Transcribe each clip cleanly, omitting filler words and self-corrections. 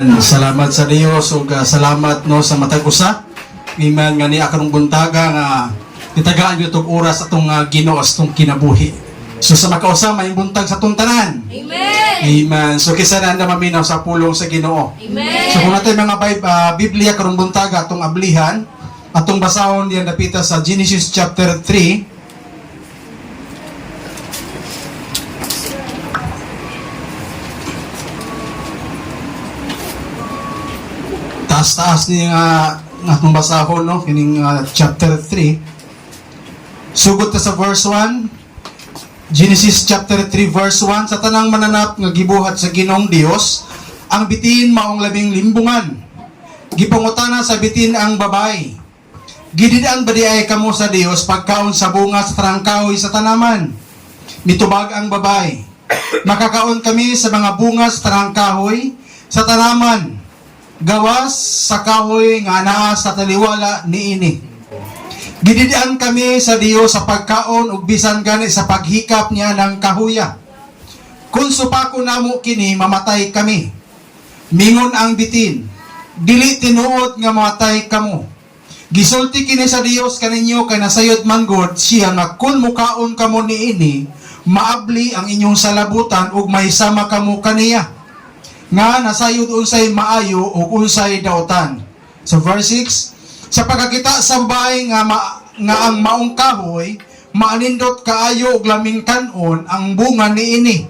Salamat sa Dios ug salamat, no, sa matag usa. Amen, nga niya karong buntaga nga gitagaan gyud tog oras atong Ginoo sa atong kinabuhi. So sa makausa, may buntag sa atong tanan. Amen. Amen. So kinsa na maminaw sa pulong sa Ginoo? Amen. So kung natay mga Biblia karong buntaga atong ablihan, atong basahon diyan dapita sa Genesis chapter 3. Taas-taas ni nga nga atong basahon, no, kining chapter 3. Sugod ta sa verse 1. Genesis chapter 3 verse 1: Sa tanang mananap nga gibuhat sa Ginoong Dios, ang bitin maong labing limbungan. Gipangutana sa bitin ang babae, "Gidid-an ba diay kamo sa Dios pagkaon sa bunga sa tanang kahoy sa tanaman?" Mitubag ang babae, "Makakaon kami sa mga bunga sa tanang kahoy sa tanaman, gawas sa kahoy nga anaa sa taliwala niini. Gidid-an kami sa Dios sa pagkaon ug bisan gani sa paghikap niya ng kahuya. Kung supako namo kini, mamatay kami." Mingon ang bitin, "Dili tinuod nga mamatay kamo. Gisulti kini sa Dios kaninyo kay nasayod man gud siya nga kun mukaon kamo niini, maabli ang inyong salabutan ug mahisama kamo kaniya nga nasayod unsay maayo ug unsay dautan." So verse 6: Sa pagkakita sa babae nga ang maong kahoy maanindot kaayo ug laming kanon ang bunga niini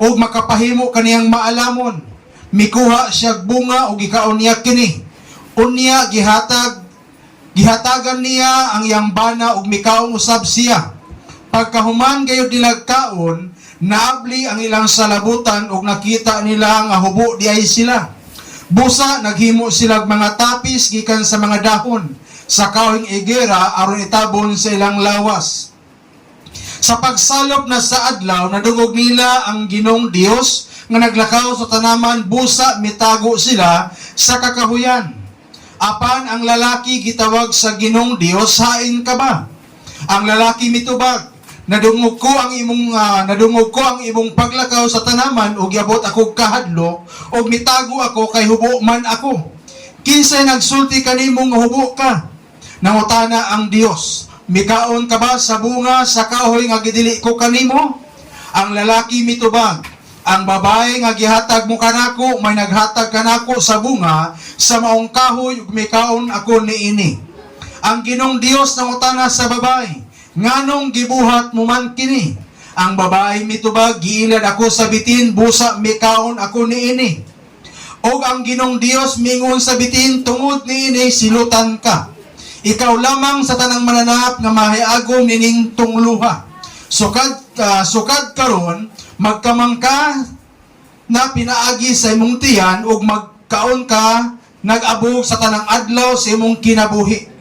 ug makapahimo kaniyang maalamon, mikuha siya bunga ug gikaon niya kini. Unya gihatagan niya ang iyang bana ug mikaon usab siya. Pagkahuman gayud nila kaon, naabli ang ilang salabutan ug nakita nila nga hubo diay sila. Busa naghimo sila og mga tapis gikan sa mga dahon sa kahoyng igera aron itabon sa ilang lawas. Sa pagsalop na sa adlaw, nadungog nila ang Ginoong Dios nga naglakaw sa tanaman, busa mitago sila sa kakahuyan. Apan ang lalaki gitawag sa Ginoong Dios, "Hain ka ba?" Ang lalaki mitubag, "Nadungog ko ang imong paglakaw sa tanaman ug giabot ako kahadlok ug mitago ako kay hubo man ako." "Kinsay nagsulti kanimo nga hubo ka?" nangutana ang Dios. "Mikaon ka ba sa bunga sa kahoy nga gidili ko kanimo?" Ang lalaki mitubag, "Ang babae nga gihatag mo kanako may naghatag kanako sa bunga sa maong kahoy ug mikaon ako niini." Ang Ginoong Dios nangutana sa babae, "Nganong gibuhat mo man kini?" Ang babae mitubag, "Giilad ako sa bitin, busa mikaon ako niini." Og ang Ginoong Dios mingon sa bitin, "Tungod niini silutan ka. Ikaw lamang sa tanang mananap nga mahiagom nining tungluha. Sukad karon magkamang ka na pinaagi sa imong tiyan ug magkaon ka nag-abog sa tanang adlaw sa imong kinabuhi.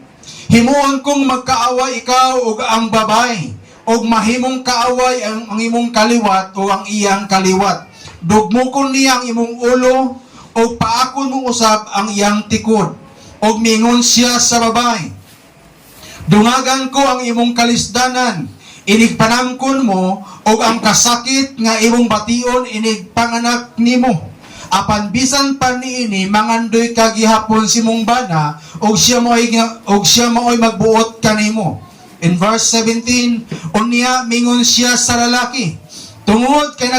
Himuon kong magkaaway ikaw ug ang babae, ug mahimong kaaway ang imong kaliwat o ang iyang kaliwat. Dugmukon niya ang imong ulo ug paakon mo usab ang iyang tikod." Og mingon siya sa babae, "Dungagan ko ang imong kalisdanan, inig panangkon mo, ug ang kasakit nga imong bation inig panganak nimo. Apan bisan pa niini, mangandoy ka gihapon sa imong bana ug siya maoy magbuot kanimo." In verse 17, unya mingon siya sa lalaki, "Tungod kay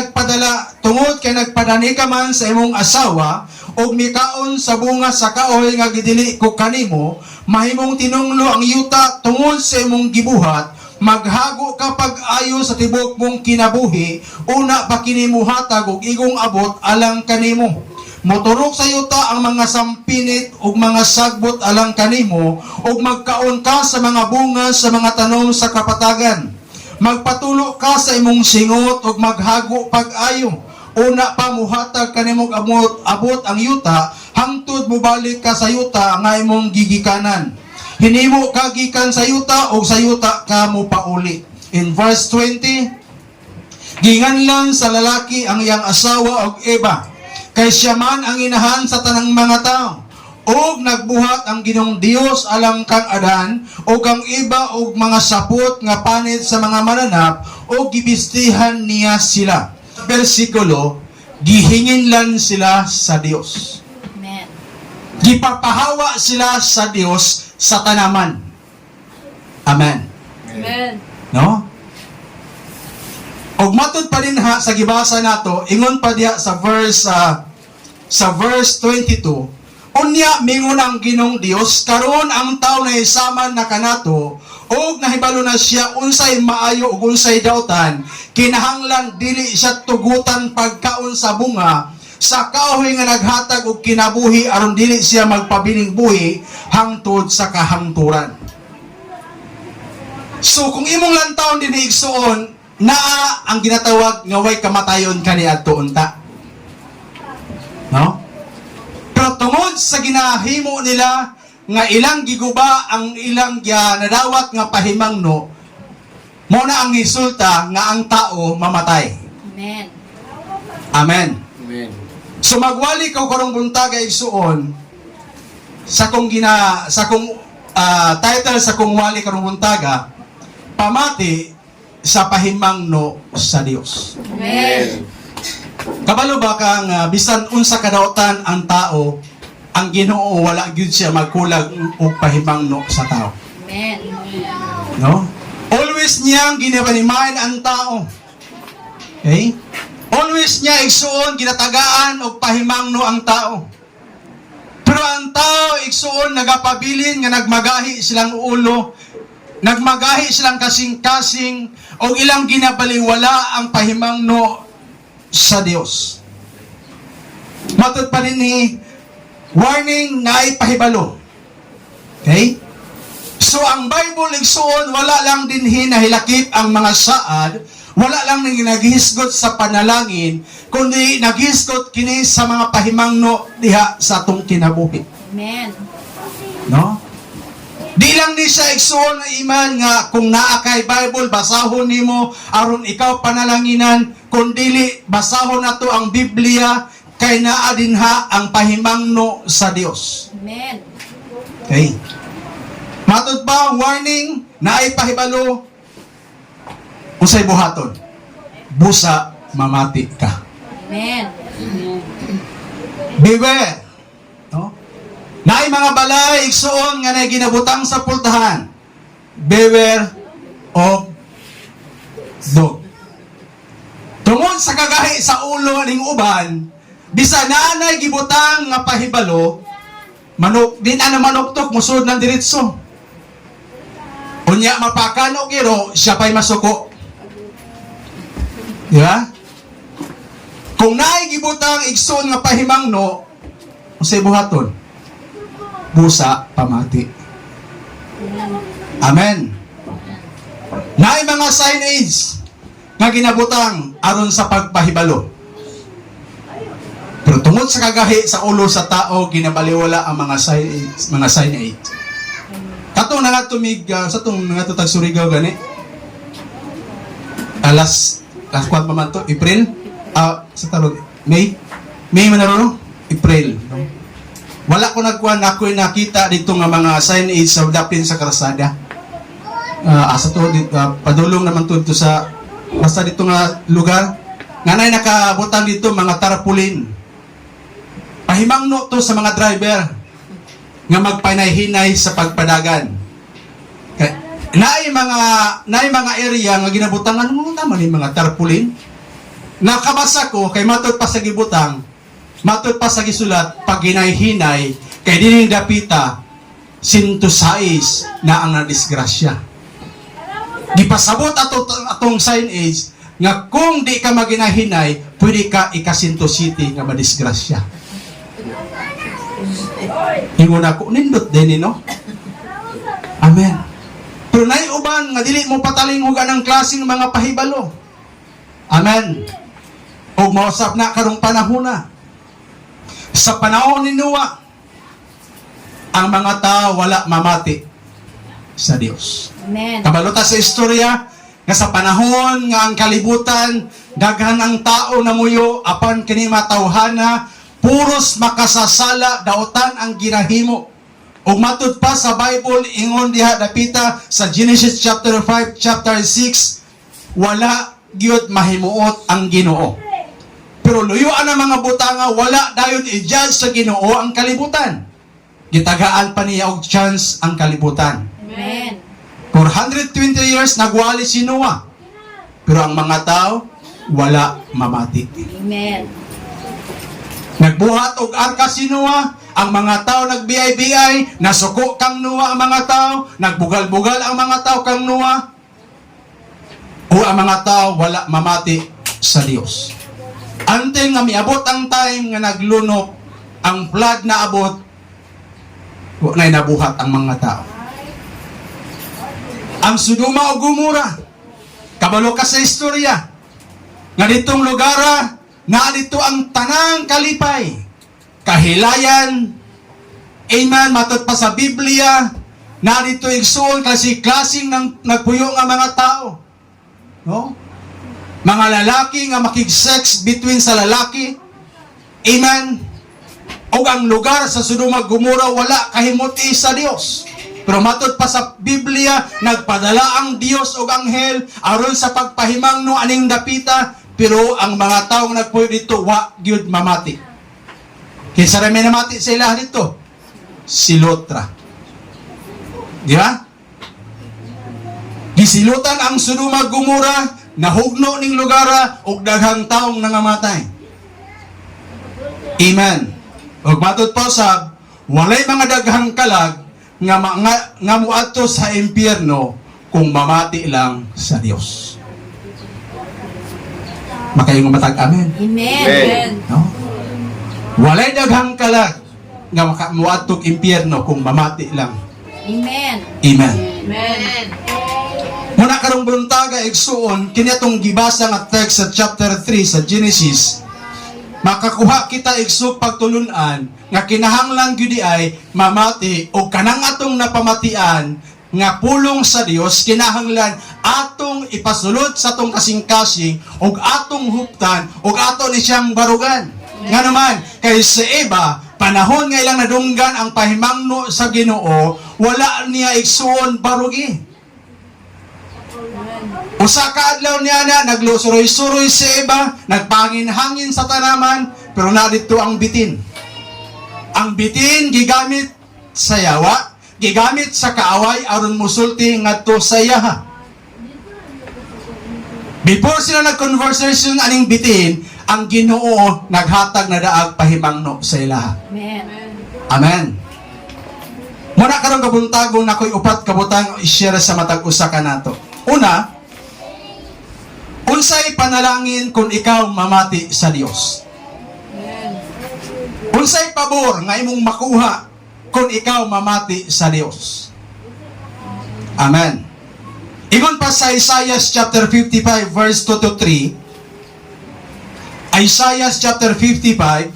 nagpadani ka man sa imong asawa ug mikaon sa bunga sa kahoy nga gidili ko kanimo, mahimong tinunglo ang yuta tungod sa imong gibuhat. Maghago ka pag-ayo sa tibuok mong kinabuhi, una pa kini muhatag og igong abot alang kanimo. Moturok sa yuta ang mga sampinit ug mga sagbot alang kanimo, ug magkaon ka sa mga bunga sa mga tanom sa kapatagan. Magpatulo ka sa imong singot ug maghago pag-ayo. Una pa muhatag kanimong abot ang yuta hangtod mobalik ka sa yuta nga imong gigikanan. Hinimo ka gikan sa yuta ug sa yuta ka mopauli." In verse 20, ginganlan sa lalaki ang iyang asawa og Eva, kay siya man ang inahan sa tanang mga tao. Og nagbuhat ang Ginoong Dios alang kang Adan ug kang Eva og mga sapot nga panit sa mga mananap ug gibistihan niya sila. Bersikulo, gihinginlan sila sa Dios. Gipapahawa sila sa Dios sa tanaman. Amen. Amen. No? Og matud pa din ha sa gibasa nato, ingon pa diha sa verse 22, "Unya mingon ang Ginoong Dios, karon ang tao na isaman na kanato og nahibalo na siya unsay maayo ug unsay dautan, kinahanglan dili siya tugutan pagkaon sa bunga sa kahoy nga naghatag og kinabuhi aron dili siya magpabiling buhi hangtod sa kahangturan." So kung imong lantawon din igsuon, naa ang ginatawag nga way kamatayon kaniadto unta. No? Pero tungod sa ginahimo nila nga ilang giguba ang ilang nadawat nga pahimangno, mo na ang resulta nga ang tao mamatay. Amen. Amen. Amen. So magwali ko karong buntaga, igsuon, sa kong title sa kong wali karong buntaga, "Pamati sa Pahimangno sa Dios." Amen. Kabalo ba ka nga bisan unsa kadautan ang tao, ang Ginoo wala gyud siya magkulag og pahimangno sa tao? Amen. No? Always niyang ginapanimain ang tao. Okay? Always niya, igsuon, ginatagaan og pahimangno ang tao. Pero ang tao, igsuon, nagapabilin nga nagmagahi silang ulo, nagmagahi silang kasing-kasing, o ilang ginabaliwala ang pahimangno sa Dios. Matod pa din ni warning na ay pahibalo. Okay? So ang Bible, igsuon, wala lang din hinahilakip ang mga saad, wala lang nang naghisgot sa panalangin, kundi naghisgot kini sa mga pahimangno diha sa atong kinabuhi. Amen. No? Di lang ni siya, igsuon, na iman nga kung naa kay Bible basahon nimo aron ikaw panalanginan, kundi basahon nato ang Biblia kay naa dinha ang pahimangno sa Dios. Amen. Okay. Matod pa, warning, naay pahibalo, unsay buhaton? Busa mamati ka. Amen. Beware. No? Naay mga balay, igsuon, nga nay ginabutang sa pultahan. "Beware of dog." Tungod sa kagahi sa ulo ning uban, bisa naanay gibutang nga pahibalo, manok din ana manuktok, musud ng diretso. Unya mapakan og iro, siya pa'y masuko. Di ba? Kung naay gibutang, igsoon, nga pahimangno, unsay buhaton? Busa pamati. Amen. Naay mga signage nga ginabutang aron sa pagpahibalo. Pero tungod sa kagahi sa ulo sa tao, ginabaliwala ang mga signage, mga signage. Katong nangatumig sa tong nangatutag Surigao gani. Alas last kwan pa man to, April? Ah, sa tarong May? May man na ron, no? April. No? Wala ko nagkuhan, ako'y nakita dito nga mga signage sa dapin sa karasada. Asa to, dito, padulong naman to dito sa, basta dito nga lugar. Nga na'y nakabutang dito mga tarpaulin. Pahimangno to sa mga driver nga magpanay-hinay sa pagpadagan. Kay, naay mga area nga ginabutangan mo naman yung mga tarpaulin. Nakabasa ko kay matod pa sa gibutang, matod pa sa gisulat, pag hinay-hinay kay dining dapita 106 na ang nadisgrasya. Gipasabot ato atong signage nga kung di ka maginahinay, pwede ka ika 107 nga madisgrasya. Ingon ako, nindot din eh, no? Amen. Pero nay uban nga dili mo patalingog anang klaseng mga pahibalo. Amen. Og mausap na karong panahona. Sa panahon ni Noah, ang mga tao wala mamati sa Dios. Amen. Kabalo ta sa istorya nga sa panahon nga ang kalibutan daghan ang tao namuyo apan kini matawhana puros makasasala, dautan ang ginahimo. Ug matud pa sa Bible, ingon diha dapita sa Genesis chapter 5, chapter 6, wala gyud mahimuot ang Ginoo. Pero luyuan ang mga butanga, wala dayon i-judge sa Ginoo ang kalibutan. Gitagaan pa niya og chance ang kalibutan. Amen. 420 years nagwali si Noah. Pero ang mga tao wala mamati. Amen. Nagbuhat og arka si Noah, ang mga tao nagbiyay-biyay, nasuko kang Noah ang mga tao, nagbugal-bugal ang mga tao kang Noah. O ang mga tao wala mamati sa Dios. Until nga miabot ang time nga naglunok, ang flood na abot, wa na'y nabuhat ang mga tao. Ang Sodoma o Gomora, kabalo ka sa istorya, nga ditong lugara, na dito ang tanang kalipay, kahilayan, amen, matod pa sa Biblia, na dito igsuon kasi klaseng ng nagpuyo nga mga tao. No? Mga lalaki nga makig-sex between sa lalaki. Amen. Og ang lugar sa Sodoma Gomora wala kahimuti sa Dios. Pero matod pa sa Biblia, nagpadala ang Dios og anghel aron sa pagpahimangno aning dapita, pero ang mga tawo nga nagpuyo dito wa gyud mamati. Kinsa ra may namati sa ila dito? Si Lotra. Di ba? Gisilutan ang Sodoma Gomora, nahugno ning lugara ug daghang taong nangamatay. Amen. Ug matod pa usab, walay mga daghang kalag nga mga nga muadto sa impyerno kung mamati lang sa Dios. Makayong matag amen. Amen. Amen. No? Walay daghang kalag nga makamuadtog impyerno kung mamati lang. Amen. Amen. Amen. Muna karong buntaga, igsuon, kini atong gibasa nga text sa chapter 3 sa Genesis. Makakuha kita, igsoon, pagtulunan nga kinahanglan gyud ay mamati o kanang atong napamatian nga pulong sa Dios, kinahanglan atong ipasulod sa atong kasing-kasing ug atong huptan ug ato ni siyang barugan. Nga naman kay sa iba panahon nga ilang nadunggan ang pahimangno sa Ginoo, wala niya, igsuon, barugi. Usa ka adlaw niya na naglusuroy-suroy si Eva, nagpangin-hangin sa tanaman, pero na dito ang bitin. Ang bitin gigamit sa yawa, gigamit sa kaaway aron musulti ngadto sa iyaha. Before sila nag-conversation aning bitin, ang Ginoo naghatag na daag pahimangno sa ilaha. Amen. Amen. Muna karong kabuntagon, ako'y upat kabutang i-share sa matag usa kanato. Una, unsay panalangin kung ikaw mamati sa Dios? Unsay pabor nga imong makuha kung ikaw mamati sa Dios? Amen. Ingon pa sa Isaiah chapter 55 verse 2 to 3. Isaiah chapter 55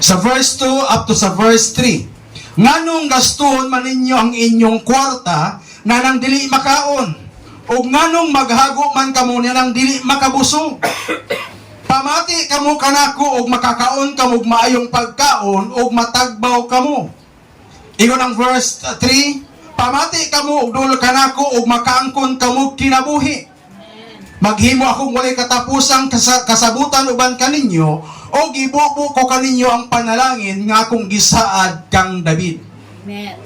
sa verse 2 up to sa verse 3. "Nganong gastuhon man ninyo ang inyong kwarta na nang dili makaon? O nganong maghago man kamo na nang dili makabusog? Pamati kamo kanako og makakaon kamo og maayong pagkaon og matagbaw kamo." Ingon ang verse 3, "Pamati kamo og duol kanako og makaangkon kamo og kinabuhi. Maghimo akong walay katapusang kasabutan uban kaninyo o gibubo ko kaninyo ang panalangin nga akong gisaad kang David." Amen.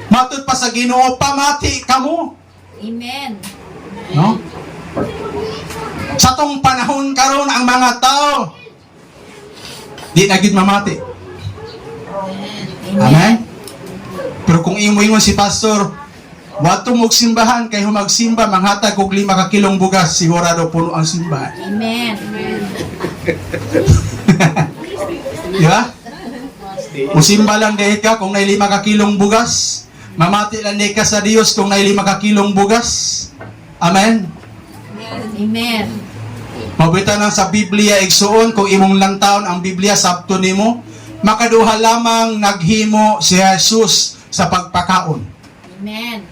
Matud pa sa Ginoo, pamati kamo. Amen. No? Sa tong panahon karon, ang mga tao di na gid mamati. Amen. Pero kung imo ingon si pastor, "Wato mo og simbahan kay humagsimba manghatag og 5 ka kilong bugas," sigurado puno ang simbahan. Amen. Di ba? Musimba lang dahil ka kung nay 5 ka kilong bugas. Mamati lang dahil ka sa Dios kung nay 5 ka kilong bugas. Amen. Amen. Mabita lang sa Biblia, igsuon, kung imong lang taon ang Biblia sabto nimo, makaduha lamang naghimo si Jesus sa pagpakaon. Amen.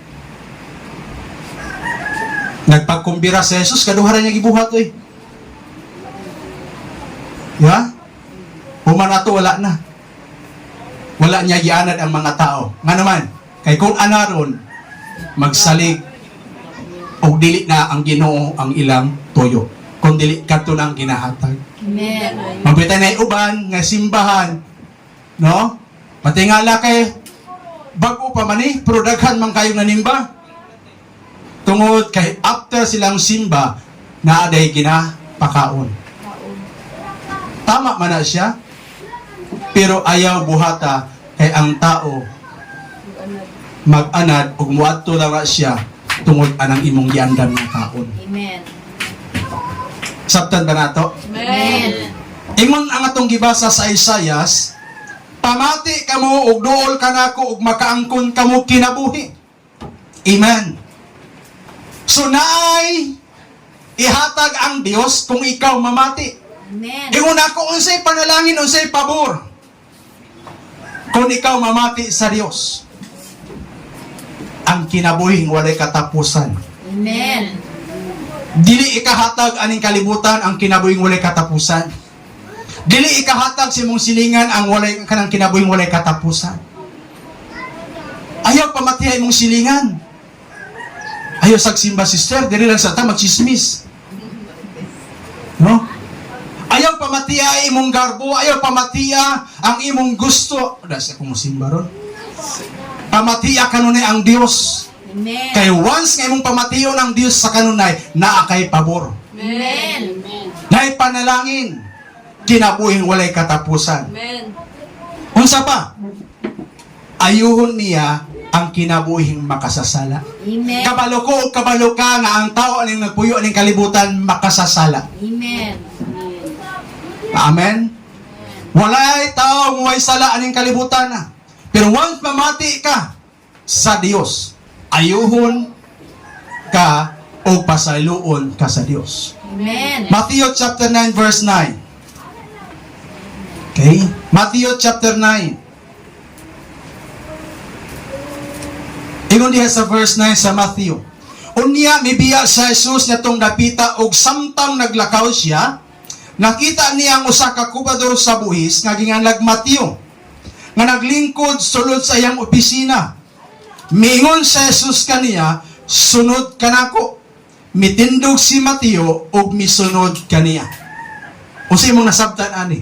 Nagpagkumbira si Jesus, kaduha ra niya gibuhat oy. Di ba? Human ato wala na. Wala niya gianad ang mga tao. Nga naman, kay kung anaron, magsalig og dili na ang Ginoo ang ilang tuyo. Kung dili kadto nang ginahatag. Amen. Mabitay na uban nga simbahan, No? Matingala kay bago pa man eh, pero daghan man kayong nanimba. Tungod kay after silang simba, naa day ginapakaon. Tama man na siya, pero ayaw buhata kay ang tao mag-anad ug muadto lang na siya tungod anang imong giandam nga kaon. Amen. Sabtan ba nato? Amen. Ingon ang atong gibasa sa Isayas, pamati kamo ug duol kanako ug makaangkon kamo kinabuhi. Amen. So naay ihatag ang Dios kung ikaw mamati. Amen. Ingon ako unsay panalangin, unsay pabor kung ikaw mamati sa Dios. Ang kinabuhing walay katapusan. Amen. Dili ikahatag aning kalibutan ang kinabuhing walay katapusan. Dili ikahatag sa imong silingan ang walay kanang kinabuhing walay katapusan. Ayaw pamatihay imong silingan. Ayaw sagsimba, sister, dili lang sa ta magchismis. No? Ayaw pamatiya imong garbo, ayaw pamatiya ang imong gusto. Wala sa akong simba ron. Pamatiya kanunay ang Dios. Amen. Kay once nga imong pamatiyon ang Dios sa kanunay, naa kay pabor. Amen. Naay panalangin. Kinabuhing walay katapusan. Amen. Unsa pa? Ayuhon niya ang kinabuhing makasasala. Amen. Kabalo ko o kabalo ka nga ang tao aning nagpuyo aning kalibutan makasasala. Amen. Amen? Walay tao nga way sala aning kalibutan na. Pero once mamati ka sa Dios, ayuhon ka o pasayloon ka sa Dios. Amen. Matthew chapter 9 verse 9. Okay? Matthew chapter 9. Ingon diha sa verse 9 sa Matthew. Unya mibiya sa Jesus niadtong dapita og samtang naglakaw siya, nakita niya ang usa ka kubador sa buhis nga ginganlag Mateo nga naglingkod sulod sa iyang opisina. Miingon sa Jesus kaniya, "Sunod kanako." Mitindog si Mateo ug misunod kaniya. Unsa imong nasabtan ani?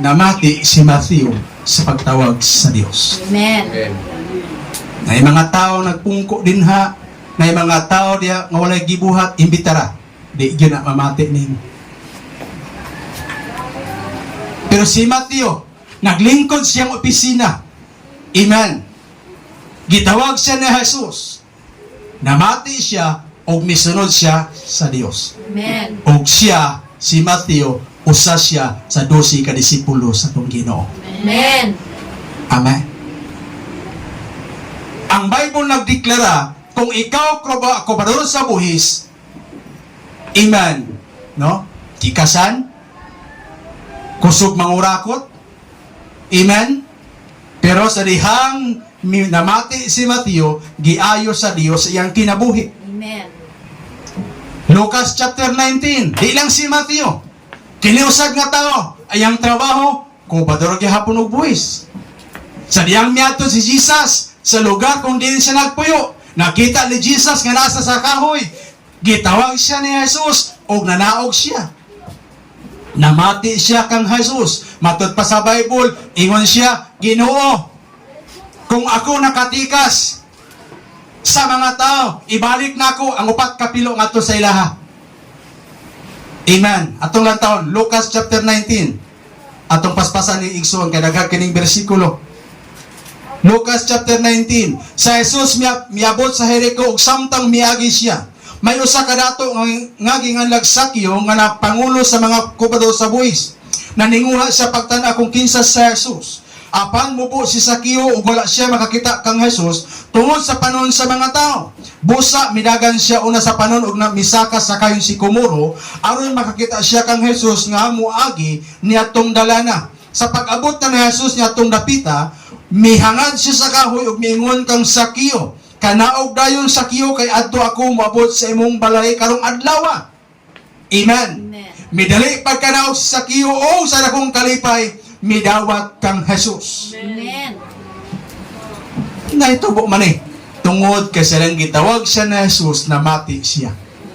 Namati si Mateo sa pagtawag sa Dios. Amen. Nay mga tao nagpungko dinha, nay mga tao diha nga walay gibuhat, imbitara. Di gyud na mamati nimo. Pero si Mateo, naglingkod siyang opisina. Amen. Gitawag siya ni Jesus. Namati siya ug misunod siya sa Dios. Amen. Og siya, si Mateo, usa siya sa 12 ka disipulo sa atong Ginoo. Amen. Amen. Ang Bible nagdeklara kung ikaw kobador sa buhis, amen, no? Tikasan, kusog mangurakot, amen. Pero sa dihang namati si Mateo, giayo sa Dios iyang kinabuhi. Amen. Lucas chapter 19, di lang si Mateo. Kiniusag nga tao, ayang trabaho, kubador gihapon og buwis. Sa diyang miadto si Jesus sa lugar kung diin siya nagpuyo, nakita ni Jesus nga nasa sa kahoy. Gitawag siya ni Jesus og nanaog siya. Namati siya kang Jesus. Matud pa sa Bible, ingon siya, "Ginoo, kung ako nakatikas sa mga tao, ibalik na ako ang upat kapilo ngadto sa ilaha." Amen. Atong lang taon, Lucas chapter 19. Atong paspasan ni igsoon kay daghan kining bersikulo. Lucas chapter 19. Sa Jesus miabot sa Jericho ug samtang miagi siya, may usa ka dato nga ginganlag Sakyo nga napangulo sa mga kubador sa buhis. Naninguha siya pagtan-aw kung kinsa si Jesus. Apan mubo si Sakyo ug wala siya makakita kang Jesus tungod sa panon sa mga tao. Busa midagan siya una sa panon ug misaka sa kayong sikomoro aron makakita siya kang Jesus nga muagi niadtong dalana. Sa pag-abot na ni Jesus niadtong dapita, mihangad siya sa kahoy ug miingon kang Sakyo, "Kanaog dayon, Sakyo, kay adto ako moabot sa imong balay karong adlaw." Amen. Amen. Midali pagkanaog si Sakyo o sa dakong kalipay midawat kang Jesus. Amen. Naitubo man eh. Tungod kay silang gitawag siya ni Jesus, namati siya.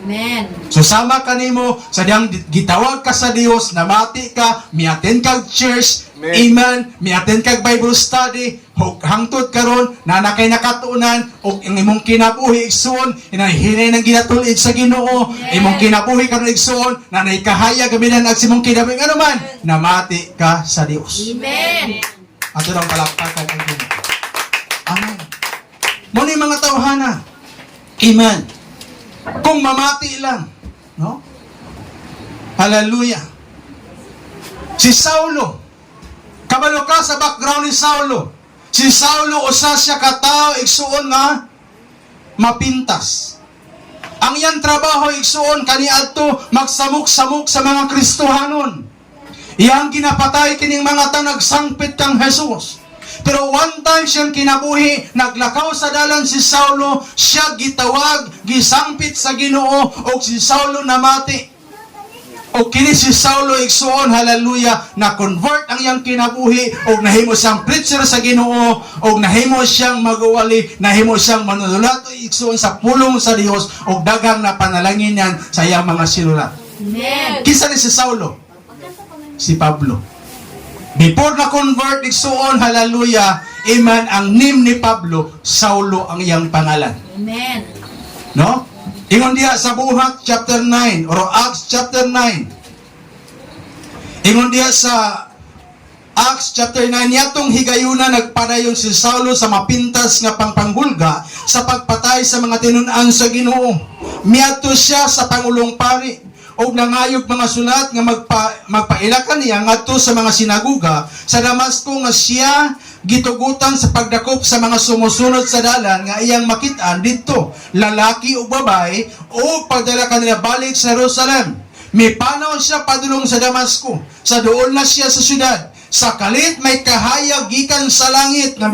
Amen. So sama kanimo sa diyang gitawag ka sa Dios, namati ka, miattend kag church, Amen. amen, miattend kag Bible study, hangtod karon na nakay nakatuonan og ang imong kinabuhi, igsuon, hinay nang ginatul-id sa Ginoo, Amen. imong kinabuhi karon, igsuon, na kahayag gaminan ag imong kinabuhi, ngano man namati ka sa Dios. Amen. Ato lang palakpakan ang Ginoo. Amen. Mo ni mga tawhana. Amen. Kung mamati lang, no? Hallelujah. Si Saulo, kabalo ka sa background ni Saulo. Si Saulo, usa siya ka tawo, igsuon, nga mapintas. Ang iyang trabaho, igsuon, kaniadto magsamok-samok sa mga Kristohanon. Iyang ginapatay kining mga ta nagsangpit kang Jesus. Pero one time siyang kinabuhi, naglakaw sa dalan si Saulo, siya gitawag, gisangpit sa Ginoo, og si Saulo namati. O kini si Saulo, igsuon, hallelujah, na convert ang iyang kinabuhi og nahimo siyang preacher sa Ginoo og nahimo siyang maguwali, nahimo siyang manunulat, igsuon, sa pulong sa Dios og daghang napanalangin yan sa iyang mga sinulat. Amen. Kinsa ni si Saulo? Si Pablo. Before na convert, igsuon, hallelujah, amen, ang name ni Pablo, Saulo ang iyang pangalan. Amen. No? Ingon diha sa Buhat chapter 9 or Acts chapter 9. Ingon diha sa Acts chapter 9, yatong higayuna nagpadayon si Saulo sa mapintas nga pangpanghulga sa pagpatay sa mga tinun-an sa Ginoo. Miadto siya sa pangulong pari og nangayog mga sulat nga magpaila kaniya ngadto sa mga sinaguga sa Damasco nga siya gitugutan sa pagdakop sa mga sumusunod sa Dalan nga iyang makit-an didto, lalaki o babae, o pagdala kanila balik sa Jerusalem. Mipanaw siya padulong sa Damasco. Sa duol na siya sa syudad, sa kalit may kahayag gikan sa langit nga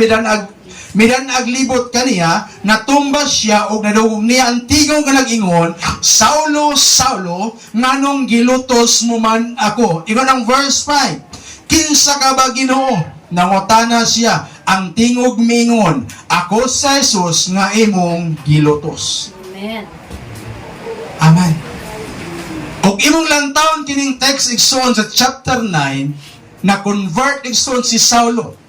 midan-ag libot kaniya, natumba siya og nadungog niya ang tingog nga nag-ingon, "Saulo, Saulo, nganong gilutos mo man ako?" Ingon ang verse 5, "Kinsa ka ba, Ginoo?" nangutana siya. Ang tingog mingon, "Ako sa Jesus nga imong gilutos." Amen. Amen. Og imong lantawon kining text, igsoon, sa chapter 9, na convert, igsoon, si Saulo.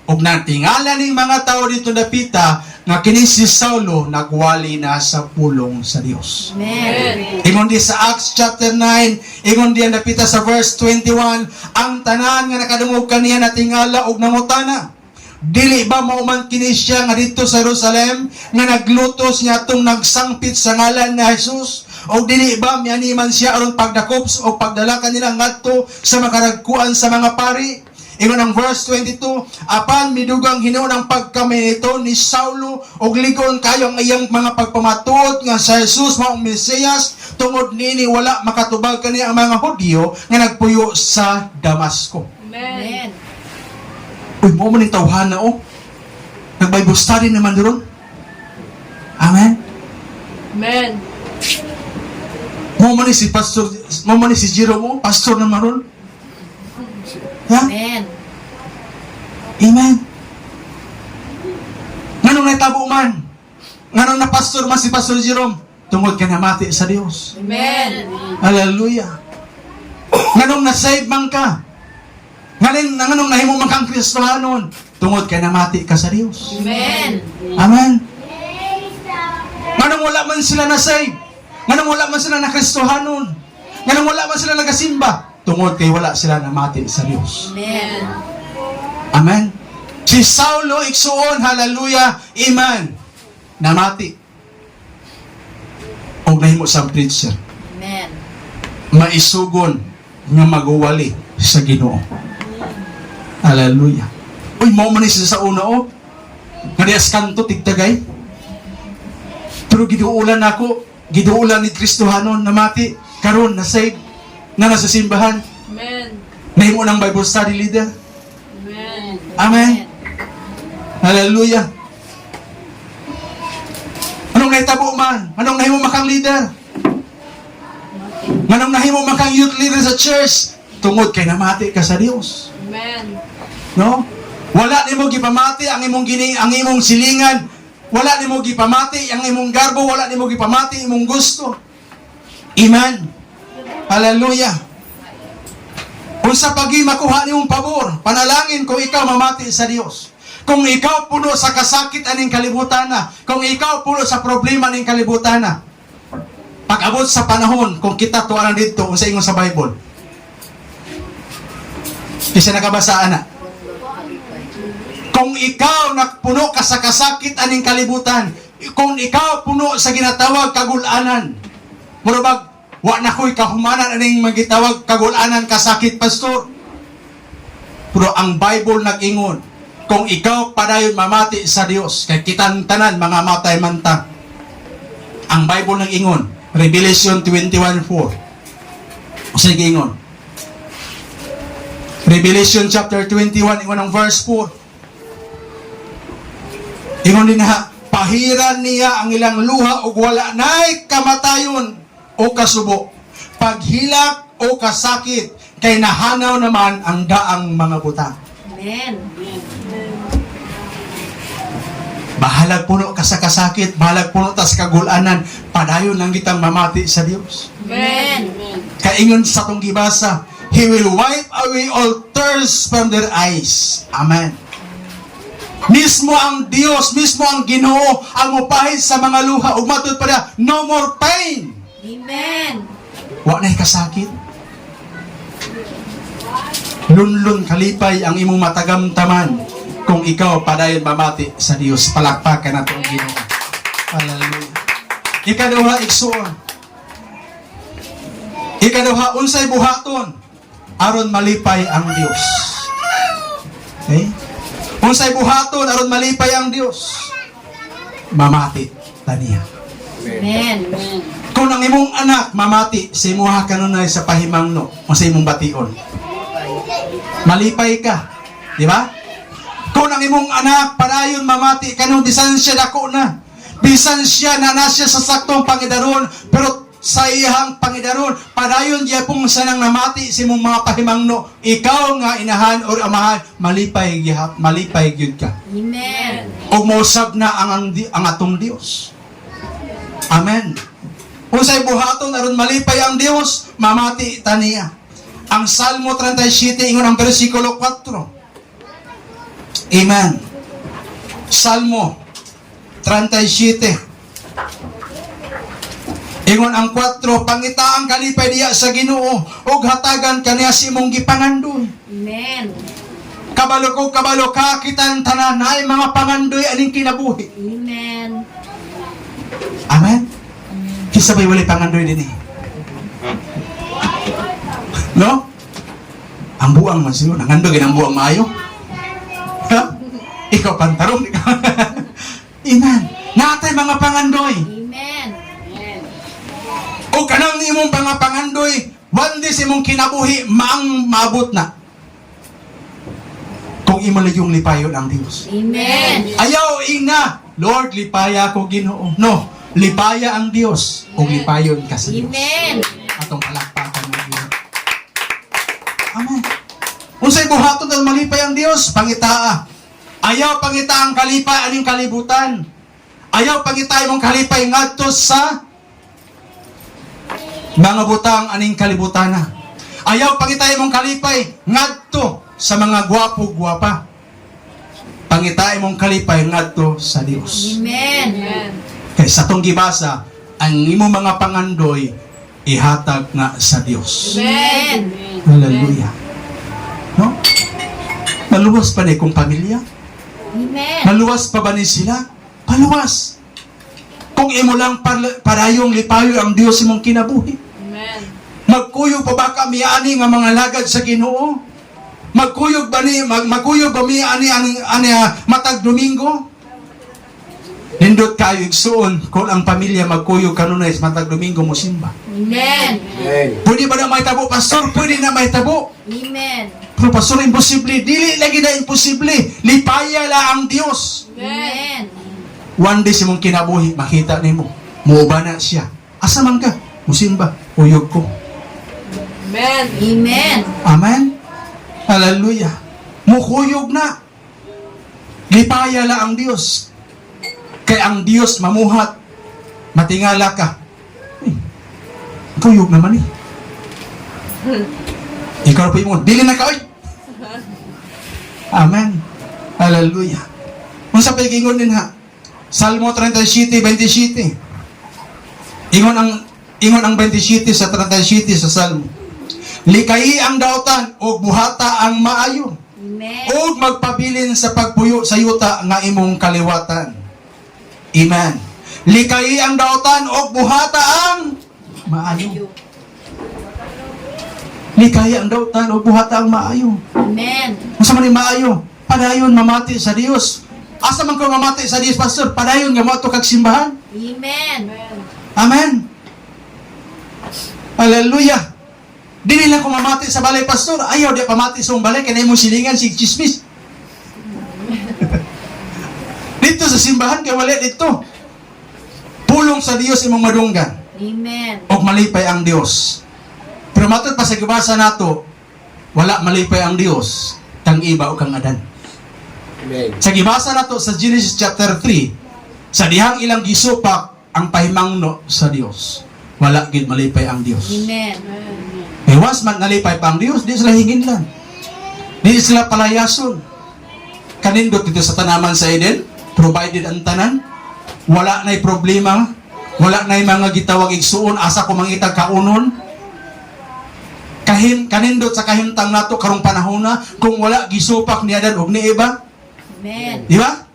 Og natingala ning mga tao dito napita nga kini si Saulo nagwali na sa pulong sa Dios. Amen. Ingon di sa Acts chapter 9, ingon di napita sa verse 21, ang tanan nga nakadungog kaniya natingala og nangutana, "Dili ba mao man kini siya nga didto sa Jerusalem nga naglutos niya atong nagsangpit sa ngalan ni Jesus? O dili ba miani man siya aron pagdakop o pagdala kanila ngadto sa makaragkuan sa mga pari?" Ingon ang verse 22, apan midugang hinuon ang pagkaminito ni Saulo og ligon kayo ang iyang mga pagpamatuod nga sa Jesus mao ang Mesiyas. Tungod niini wala makatubag kaniya ang mga Hudyo nga nagpuyo sa Damasco. Amen. Uy, mo man yung tawhana oh. Nag-Bible study naman doon. Amen. Amen. Mo man ni si Pastor, mo man ni si Jerome, oh, pastor naman ron. Ha? Amen. Amen. Nganong naitabo man? Nganong na pastor man si Pastor Jerome? Tungod ka namati sa Dios. Amen. Hallelujah. Nganong na-save man ka? Nganong nahimo man kang Kristohanon? Tungod kay namati ka sa Dios. Amen. Amen. Nganong wala man sila na-save? Nganong wala man sila na Kristohanon? Nganong wala man sila nagasimba? Tungod kay wala sila namati sa Dios. Amen. Amen. Si Saulo, igsuon, hallelujah, amen, namati. Og nahimo sa preacher. Amen. Maisugon nga maguwali sa Ginoo. Hallelujah. Uy, mao man ni siya sa una oh. Nga dias kanto tigtagay. Pero giduulan ako, giduulan ni Kristohanon, namati, karon na save na nasa simbahan. Amen. Nahimo ng Bible study leader. Amen. Amen. Hallelujah. Anong nahitabo man? Anong nahimo makang leader? Nganong nahimo makang youth leader sa church? Tungod kay namati ka sa Dios. Amen. No? Wala nimo gipamati ang imong gini, ang imong silingan. Wala nimo gipamati ang imong garbo, wala nimo gipamati imong gusto. Amen. Hallelujah. Unsa pagi makuha nimong pabor, panalangin kung ikaw mamati sa Dios. Kung ikaw puno sa kasakit aning kalibutan na, kung ikaw puno sa problema aning kalibutan na, pag-abot sa panahon, kung kita tuwa na dito, unsa ingon sa Bible? Isa nakabasa ana. Kung ikaw nagpuno ka sa kasakit aning kalibutan, kung ikaw puno sa ginatawag kagulanan, mura bag, wa na ko'y kahumanan aning magitawag kagulanan kasakit, pastor. Pero ang Bible nag-ingon, kung ikaw padayon mamati sa Dios, kay kitang tanan mga matay manta. Ang Bible nag-ingon, Revelation 21:4. Unsay giingon? Revelation chapter 21, ingon ang verse 4. Ingon din ha, pahiran niya ang ilang luha ug wala nay kamatayon o kasubo, paghilak o kasakit, kay nahanaw naman ang daang mga butang. Amen. Bahalag puno ka sa kasakit, bahalag puno ta sa kagulanan, padayon lang kitang mamati sa Dios. Amen. Kaingon sa atong gibasa, He will wipe away all tears from their eyes. Amen. Mismo ang Dios, mismo ang Ginoo ang mupahid sa mga luha ug matud pa niya, no more pain. Amen. Wa na'y kasakit. Lunlun kalipay ang imong matagamtaman kung ikaw padayon mamati sa Dios. Palakpakan nato ang Ginoo. Hallelujah. Ikaduha, igsuon. Ikaduha, unsay buhaton aron malipay ang Dios? Okay? Unsay buhaton aron malipay ang Dios? Mamati taniya. Amen. Kung ang imong anak mamati sa imuha kanunay sa pahimangno o sa imong bation, malipay ka, di ba? Kung ang imong anak padayon mamati kanung bisan siya dako na, bisan siya na na siya sa saktong pangidaron, pero sa iyang pangidaron, padayon gyapon sa nang namati sa imong mga pahimangno, ikaw nga inahan or amahan, malipay gihap, malipay gyud ka. Amen. O mosab na ang atong Dios. Amen. Unsay buhaton aron malipay ang Dios, mamati taniya. Ang Salmo 37 ingon ang bersikulo 4. Amen. Salmo 37. Ingon ang 4, pangita ang kalipay diya sa Ginoo ug hatagan kaniya sa imong gipangandoy. Amen. Kabalo ko, kabalo ka, kitang tanan ay mga pangandoy aning kinabuhi. Amen. Amen. Kinsa ba'y walay pangandoy din eh? No? Ang buang man siguro. Nangandoy ang buang maayo. Ha? Ikaw pantarong. Ikaw. Amen. Natay mga pangandoy. Amen. O kanang imong mga pangandoy, one day sa imong kinabuhi, maang maabot na. Kung imo lang yung lipayon ang Dios. Amen. Ayaw ina, "Lord, lipaya ko Ginoo." No, lipaya ang Dios o lipayon ka sa Dios. Amen. Atong palakpakan ng Ginoo. Amen. Unsay buhaton ang malipay ang Dios? Pangitaa. Ayaw pangita ang kalipay aning kalibutan. Ayaw pangita imong kalipay ngadto sa mga butang aning kalibutan na. Ayaw pangita imong kalipay ngadto sa mga gwapo-gwapa. Pangita imong kalipay ngadto sa Dios. Amen. Kay sa atong gibasa, ang imong mga pangandoy ihatag nga sa Dios. Amen. Hallelujah. No? Maluwas pa ni kong pamilya? Amen. Maluwas pa ba ni sila? Maluwas. Kung imo lang parayong lipayo ang Dios imong kinabuhi. Amen. Magkuyog pa ba kami ani nga mga lagad sa Ginoo? Magkuyog ba mi ani ani, ani matag Domingo? Nindot kayo, igsuon, kung ang pamilya magkuyog kanunay sa matag Domingo mo simba. Amen. Pwede ba na mahitabo, pastor? Pwede na mahitabo. Amen. Pero pastor, imposible. Dili lagi na imposible. Lipaya la ang Dios. Amen. One day sa imong kinabuhi, makita nimo, muuba na siya. Asa man ka? Musimba. Uyog ko. Amen. Amen. Amen? Hallelujah. Mukuyog na. Lipaya la ang Dios. Kay ang Dios mamuhat. Matingala ka. Kuyog naman eh. Ikaw pa mo, dili na ka, oy! Amen. Hallelujah. Unsa pa ingon din ha? Salmo 37, 27. Ingon ang 27 sa 37 sa Salmo. Likayi ang dautan ug buhata ang maayo Amen. ug magpabilin sa pagpuyo sa yuta nga imong kaliwatan. Amen. Likayi ang dautan ug buhata ang maayo. Likayi ang dautan ug buhata ang maayo. Amen. Unsa man ni maayo? Padayon mamati sa Dios. Asa man ko mamati sa Dios, Pastor? Padayon nga moadto kag simbahan. Amen. Amen. Hallelujah. Dili lang ko mamati sa balay, Pastor. Ayaw di pamati sa imong balay kay imong silingan sig chismis. Dito sa simbahan kay wala dito. Pulong sa Dios imong madunggan Amen. og malipay ang Dios. Pero matod pa sa gibasa nato, wala malipay ang Dios kang Eva o kang Adan. Amen. Sa gibasa nato sa Genesis chapter 3, sa dihang ilang gisupak ang pahimangno sa Dios. Wala gid malipay ang Dios. Amen. Eh, once man nalipay pa ang Dios, di sila hingin lang. Di sila palayason. Kanindot dito sa tanaman sa Eden, provided ang tanan, wala na'y problema, wala na'y mga gitawag igsuon, asa ko mangitag kaunon. Kanindot sa kahimtang nato karong panahona, kung wala gisupak ni Adan og ni Eva, Amen. di ba?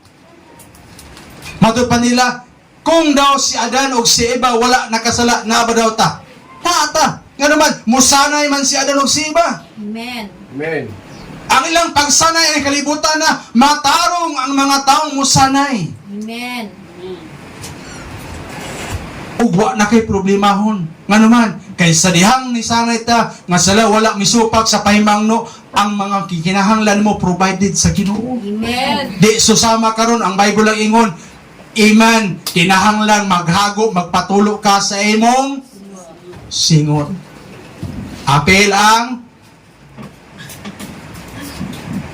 Matod pa nila, kung daw si Adan o si Eva wala nakasala, na ba daw ta? Taata. Nga naman, musanay man si Adan o si Eva. Amen. Amen. Ang ilang pagsanay ay kalibutan na matarong ang mga taong musanay. Amen. Ug wa na kay problemahon. Nga naman, kay sa dihang ni sanay ta, nga sala wala misupak sa pahimangno, ang mga kikinahanglan mo provided sa Ginoo. Amen. Di susama karon ang Bible ang ingon, Iman, kinahanglan maghago, magpatulo ka sa imong singot. Apil ang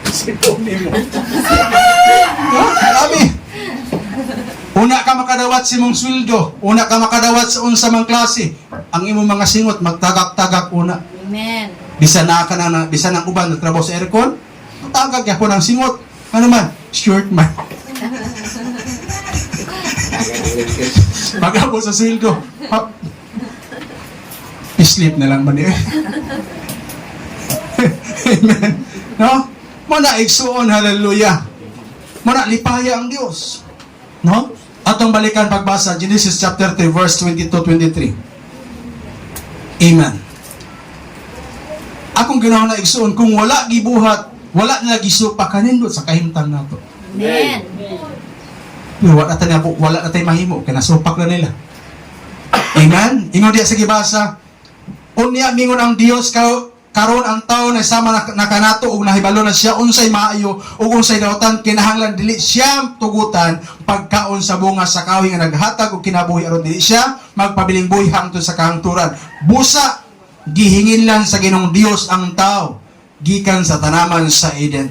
singot nimo. Ha? Abi. Una ka makadawat sa imong sweldo, una ka makadawat sa unsa mang klase, ang imong mga singot magtagak-tagak una. Amen. Bisan na ka na, bisan ang uban nagtrabaho sa aircon, tagak gyapon ang singot. Ano man? Short man. Pag-abot sa sweldo, ha, sleep na lang man eh. Amen. No? Muna igsuon, hallelujah. Muna lipaya ang Dios. No? Atong balikan pagbasa, Genesis chapter 3 verse 22-23. Amen. Akong ginawa na igsuon, kung wala gibuhat, wala na gisupa kanindot sa kahimtang nato. Amen. Pero wala na tayo mahimo kay nasupak na nila. Amen. Ingon diya sa gibasa. Unya mingon ang Dios karon ang tawo na sama na, na kanato ug nahibalo na siya unsay maayo ug unsay dautan, kinahanglan dili siya tugutan pagkaon sa bunga sa kahoy nga naghatag og kinabuhi aron dili siya magpabiling buhi hangtod sa kahangturan. Busa gihingin lang sa Ginoong Dios ang tao gikan sa tanaman sa Eden.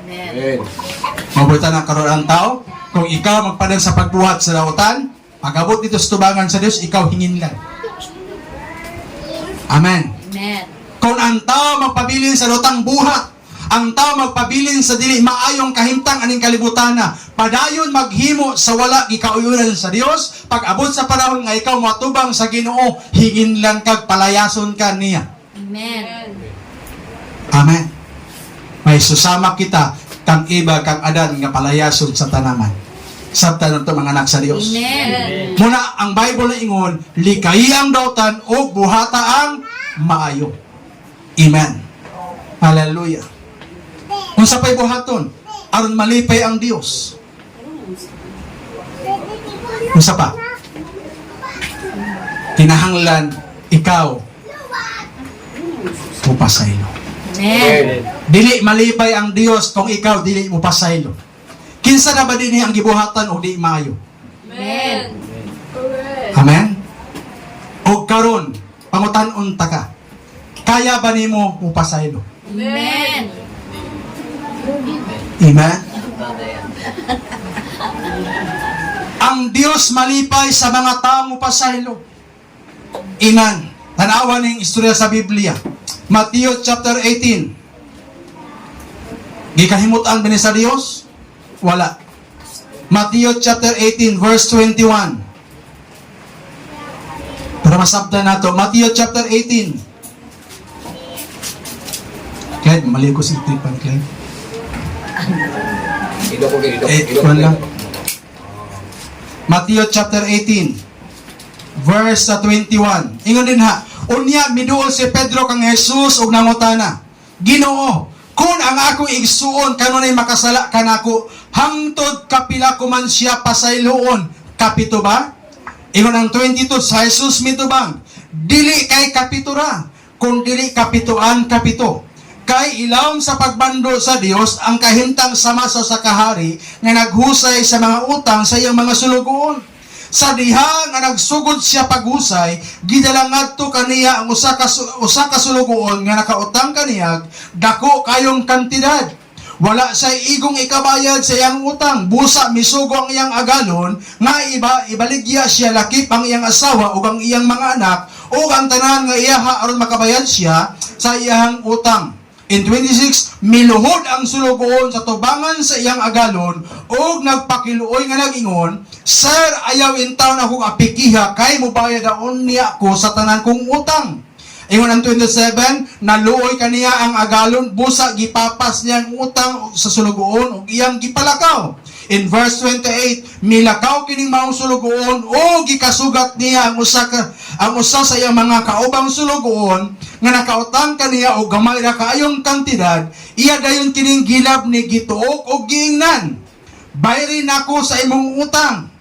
Amen. Amen. Mabuta na karon ang tao, kung ikaw magpadal sa pagbuhat sa lautan, pag-abot dito sa tubangan sa Dios, ikaw hingin lang. Amen. Amen. Kung ang tao magpabilin sa lutang buhat, ang tao magpabilin sa dili maayong kahimtang aning kalibutan na, padayon maghimo sa wala gikauyunan sa Dios, pag abot sa panahon nga ikaw matubang sa Ginoo, hingin lang kag palayason ka niya. Amen. Amen. May susama kita kang Eva kang Adan nga palayason sa tanaman. Sabta na to, mga anak sa Dios. Amen. Muna ang Bible na ingon, likayi ang dautan o buhata ang maayo. Amen. Hallelujah. Unsa pay buhaton aron malipay ang Dios? Unsa pa? Kinahanglan ikaw mupasaylo. Amen. Dili malipay ang Dios kung ikaw dili mo pasaylo. Kinsa na ba dinhi ang gibuhatan o di maayo? Amen. Amen? O karon, pangutan-on ta ka. Kaya ba nimo mupasaylo? Amen. Amen? Ang Dios malipay sa mga taong mupasaylo. Amen. Tanawa ning istorya sa Biblia. Matthew chapter 18. Gikahimutan ba ni sa Dios? Wala. Matthew chapter 18 verse 21. Para masabtan nato, Matthew chapter 18. Clyde, mali ko si Tripan, Clyde. Ido ko, ido, Eh, ido ko. kuwan lang. Matthew chapter 18 verse 21. Ingon din ha, unya miduol si Pedro kang Jesus ug nangutana, "Ginoo, kung ang akong igsuon kanunay makasala kanako, hangtod kapila ko man siya pasayloon, kapito ba?" Ingon ang 22 sa Jesus mitubang, "Dili kay kapito ra, kung dili kapitoan kapito. Kay ilawom sa pagbando sa Dios ang kahimtang sama sa sakahari nga naghusay sa mga utang sa iyang mga sulugoon. Sa diha nga nagsugod siya paghusay, gidala ngadto kaniya ang usa ka sulugoon nga nakautang kaniya dako kayong kantidad. Wala sa igong ikabayad sa iyang utang. Busa misugo ang iyang agalon nga iba ibaligya siya lakip ang iyang asawa ug ang iyang mga anak ug ang tanan nga iyaha aron makabayad siya sa iyang utang." In 26, miluhod ang sulugoon sa tubangan sa iyang agalon ug nagpakiluoy nga nag-ingon, "Sir, ayaw intawon akong apikiha kay mobayad daon niya ko sa tanan kong utang." Ingon ang 27, naluoy kaniya ang agalon, busa gipapas niya ang utang sa sulugoon ug iyang gipalakaw. In verse 28, milakaw kining maong sulugoon o gikasugat niya ang usa sa iyang mga kaubang sulugoon nga nakautang kaniya og gamay ra kaayong kantidad, iya dayon kining gilab ni gituok og giingnan, "Bayri nako sa imong utang."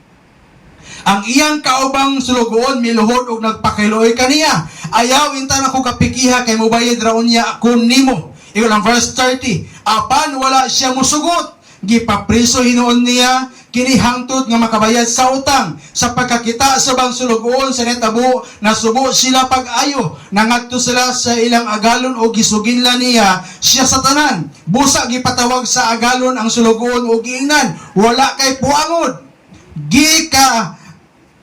Ang iyang kaubang sulugoon miluhod og nagpakiluoy kaniya. "Ayaw inta nako kapikiha kay mobayad ra unya ako nimo." Ingon ang verse 30. Apan wala siya musugot. Gipapriso hinuon niya kini hangtod nga makabayad sa utang. Sa pagkakita sa bang sulugoon sa netabo, nasubo sila pag-ayo. Nangadto sila sa ilang agalon o gisuginla niya siya sa tanan. Busa gipatawag sa agalon ang sulugoon o giingnan, "Wala kay puangod.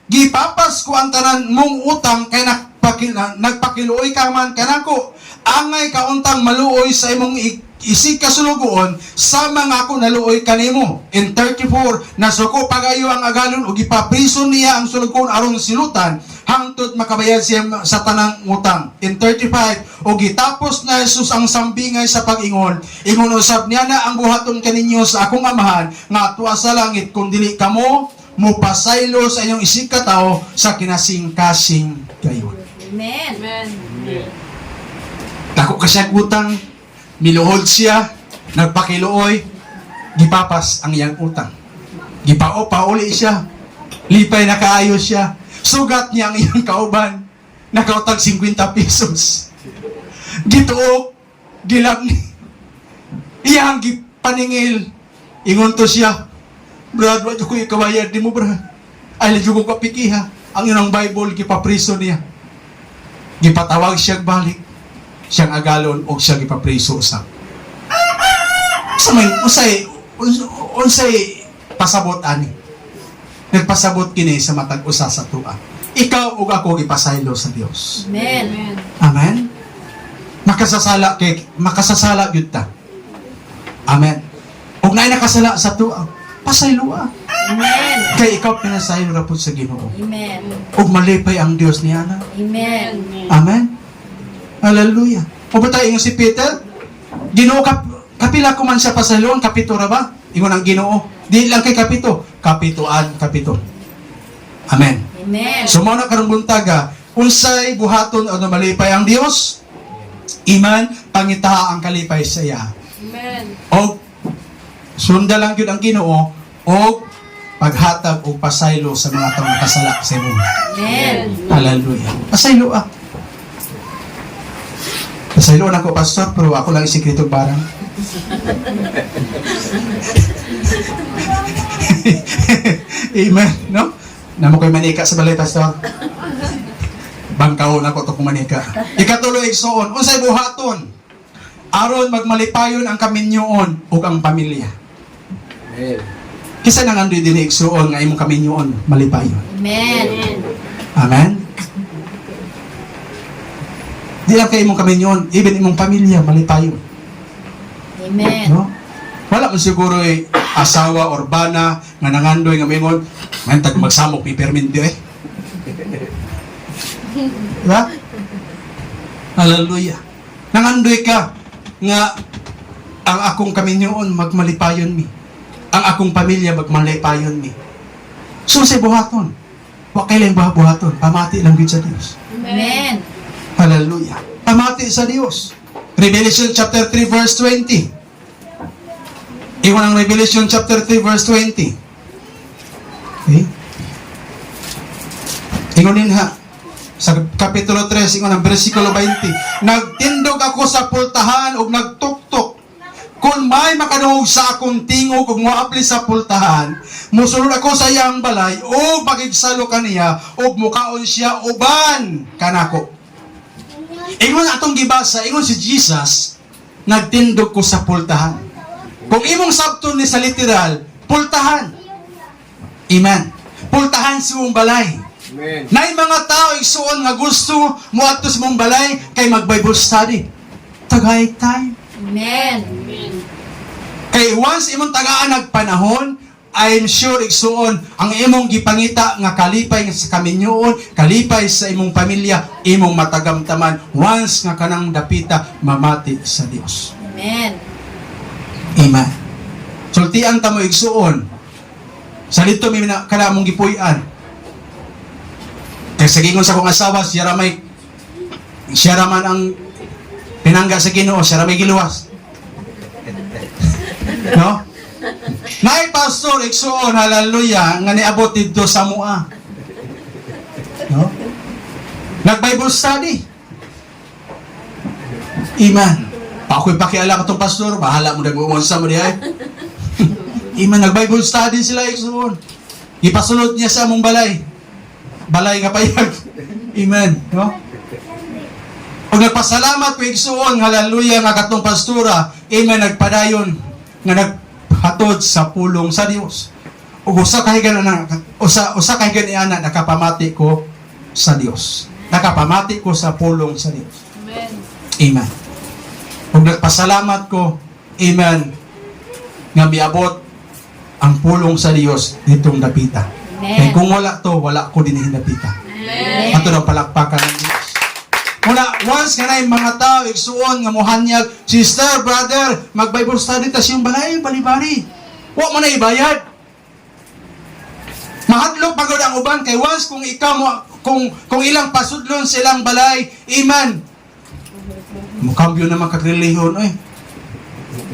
Gipapas ko ang tanan mong utang kay nagpakiluoy ka man kanako. Angay kauntang maluoy sa imong isig kasulugoon sama nga ako naluoy kanimo." In 34, nasuko pagayo ang agalon ug gipapriso niya ang sulugoon aron silutan hangtod makabayad siya sa tanang utang. In 35, ug gitapos na Jesus ang sambingay sa pag-ingon, "Ingon usab niya na ang buhaton kaninyo sa akong Amahan nga tuwa sa langit kung dili kamo mupasaylo sa inyong isig katawo sa kinasing-kasing gayon." Amen. Amen. Dako ka siya utang, miluhod siya, nagpakiluoy, gipapas ang iyang utang. Gipao pauli siya, lipay na kaayo siya, sugat niya ang iyang kauban, nakautang 50 pesos. Gituok, gilab ni, iyang gipaningil, ingon to siya, "Brad, wa ko ikabayad nimo, brad. Ay, lagi ko kapikiha." Ang iyong Bible, gipapriso niya. Gipatawag siya balik siyang agalon o siya gipapriso usab. Sa may unsay pasabot ani? Nagpasabot kini sa matag usa sa tua. Ikaw ug ako gipasaylo sa Dios. Amen. Amen. Amen. Makasasala kay makasasala gyud ta. Amen. Ug naay nakasala sa tua, pasayloa. Amen. Kay ikaw pinasaylo ra pud sa Ginoo. Amen. Ug malipay ang Dios niya na. Amen. Amen. Hallelujah. O ba tayo ingon si Peter? "Ginoo, kapila ko man siya pasayloon, kapito ra ba?" Ingon ang Ginoo, "Di lang kay kapito, kapitoan kapito." Amen. Amen. So mao na karong buntaga, unsay buhaton o malipay ang Dios? Iman, pangitaha ang kalipay sa iya. Amen. Og sunda lang gyud ang Ginoo og paghatag og pasaylo sa mga taong kasala sa imo. Amen. Hallelujah. Pasaylo ah. Pasaylo na ko, pastor, pero ako lang isikreto barang. Amen, no? Namo ko'y manika sa balay, pastor. Bangkaw na ko to kung manika. Ikatulo, igsoon, unsay buhaton aron magmalipayon ang kaminyoon ug ang pamilya? Amen. Kisa nang andoy dinhi, igsoon, nga imong kaminyoon malipayon? Amen. Amen? Di lang kay imong kaminyoon, even imong pamilya malipayon. Amen. No? Wala man siguro eh, asawa or bana nga nangandoy nga mingon, ngayon tag magsamok ni perminti eh. Diba? Hallelujah. Nangandoy ka nga ang akong kaminyoon magmalipayon mi. Ang akong pamilya magmalipayon mi. So sa buhaton, wa kay lang buhaton, pamati lang gid sa Dios. Amen. Hallelujah. Pamati sa Dios. Revelation chapter 3 verse 20. Iwan ang Revelation chapter 3 verse 20. Okay? Ingon din ha. Sa kapitulo 3, ingon ang versikulo 20. "Nagtindog ako sa pultahan ug nagtuktok. Kung may makadungog sa akong tingog ug moapli sa pultahan, musulod ako sa iyang balay ug makigsalo kaniya ug mukaon siya uban kanako." Ingon atong gibasa, ingon si Jesus, "Nagtindog ko sa pultahan." Kung imong sabton ni sa literal, pultahan. Amen. Pultahan sa imong balay. Amen. Nay mga tao igsuon nga gusto moadto sa imong balay kay mag Bible study. Tagay time. Amen. Kay once imong tagaan nagpanahon, I'm sure, igsuon, ang imong gipangita nga kalipay sa kaminyoon, kalipay sa imong pamilya, imong matagamtaman once nga kanang dapita mamati sa Dios. Amen. Amen. Sultian ta mo, igsuon. Sa dito may kana among gipuy-an. Kay sa gingon sa akong asawa, siya ra man ang pinangga sa Ginoo, siya ra may giluwas. No? Nay pastor, igsuon, hallelujah, nga niabot didto sa mua. No? Nag-Bible study. Amen. Pa ako'y pakiala katong pastor, bahala mo nag-uunsa mo diay. Amen. Nag-Bible study sila, igsuon. Ipasulod niya sa among balay. Balay nga payag. Amen. No? Pag nagpasalamat ko, igsuon, hallelujah, nga katong pastora, amen, nagpadayon, nga naghatod sa pulong sa Dios. Ug usa ka higayon na usa usa ka higayon ana nakapamati ko sa Dios. Nakapamati ko sa pulong sa Dios. Amen. Amen. Ug nagpasalamat ko, amen, nga miabot ang pulong sa Dios ditong dapita. Amen. Kay kung wala to, wala ko din dapita. Amen. Ato ng palakpakan ng Diyos. Muna, once nga na yung mga tao, igsuon nga muhanyag, "Sister, brother, mag-Bible study tas yung balay, bali-bali. Wa mo na ibayad." Mahadlok pagod ang uban kay once kung ikaw mo kung ilang pasudlon sa ilang balay, iman. Mukambyo naman kag relihiyon oy.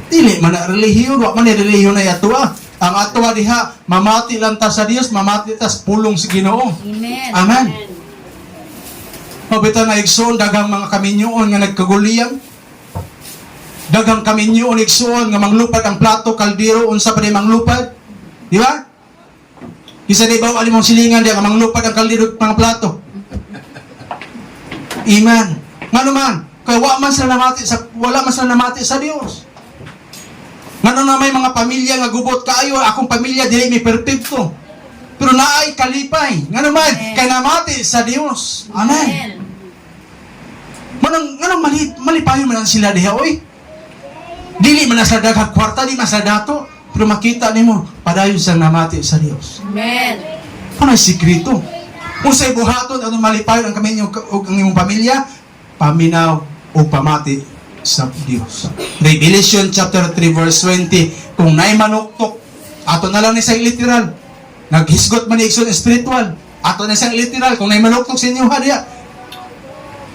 Dili man na relihiyon, wa man ni relihiyon ay atua. Ang atua diha, mamati lang ta sa Dios, mamati ta sa pulong sa Ginoo. Amen. Amen. Mabita na, igsoon, daghang mga kaminyoon nga nagkaguliyang. Daghang kaminyoon, igsoon, nga manglupad ang plato, kaldero, unsa pa di manglupad. Di ba? Isa di ba alimong silingan di nga manglupad ang kaldero mga plato. Amen. Ngano man, kay wa man sila namati sa wala man sila namati sa Dios. Ngano na may mga pamilya nga gubot kaayo, akong pamilya dili mi perpekto. Pero naay kalipay. Ngano man, Amen. kay namati sa Dios. Amen. Manang nganong mali malipayon man ang sila diha oy. Dili man na sa daghang kwarta, di man sa dato, pero makita nimo padayon sa namati sa Dios. Amen. Ano ang sikreto? Unsay buhaton aron malipayon ang kami ug ang imong pamilya? Paminaw o pamati sa Dios. Revelation chapter 3 verse 20, kung naay manuktok, ato na lang ni sa literal. Naghisgot man ni igsoon spiritual. Ato na siyang literal, kung naay manuktok sa inyo ha diya.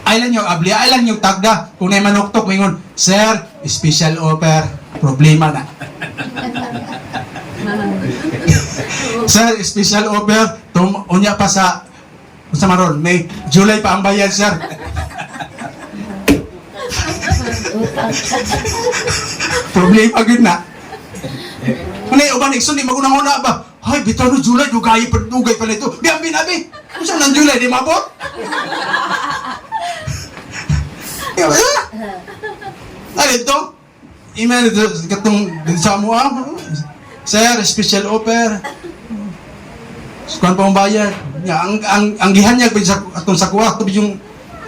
Ay lang yung abli, ay lang yung tagda. Kung naay manuktok, mingon, "Sir, special offer, problema na. Sir, special offer, tum unya pa sa maron, May, July pa ang bayad, sir." Problema gyud na. Ano yung uban igsoon, di magunang-una ba? "Hay, bitaw no July, dugay pa, dugay pa nito. Di ang binabi. Unsa nang July, di mabot?" Di ba? Ano ito? Email ito, katong sa mo ah. "Sir, special offer. Kuan pa ang bayad." Ya, ang gihanyag sa atong sa kuha, to yung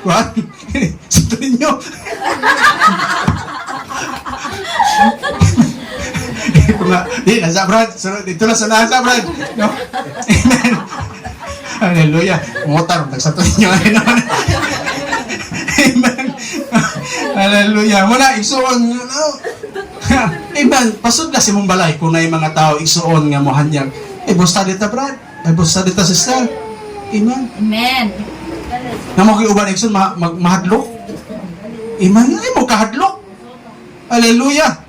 Kuan? Sa ninyo. Kung nga, di, nasa Brad. So, dito na sa nasa Brad. No? Amen. Hallelujah. Motar, nagsato ninyo. Amen. Hallelujah. Wala, igsuon. No? Amen. Pasod na si mong balay kung naay mga tao igsuon nga mohanyag. Eh, busta dita, Brad. Eh, busta dita, sister. Amen. Amen. Na mo uban igsoon mahadlok. Amen. Ay mo kahadlok. Hallelujah.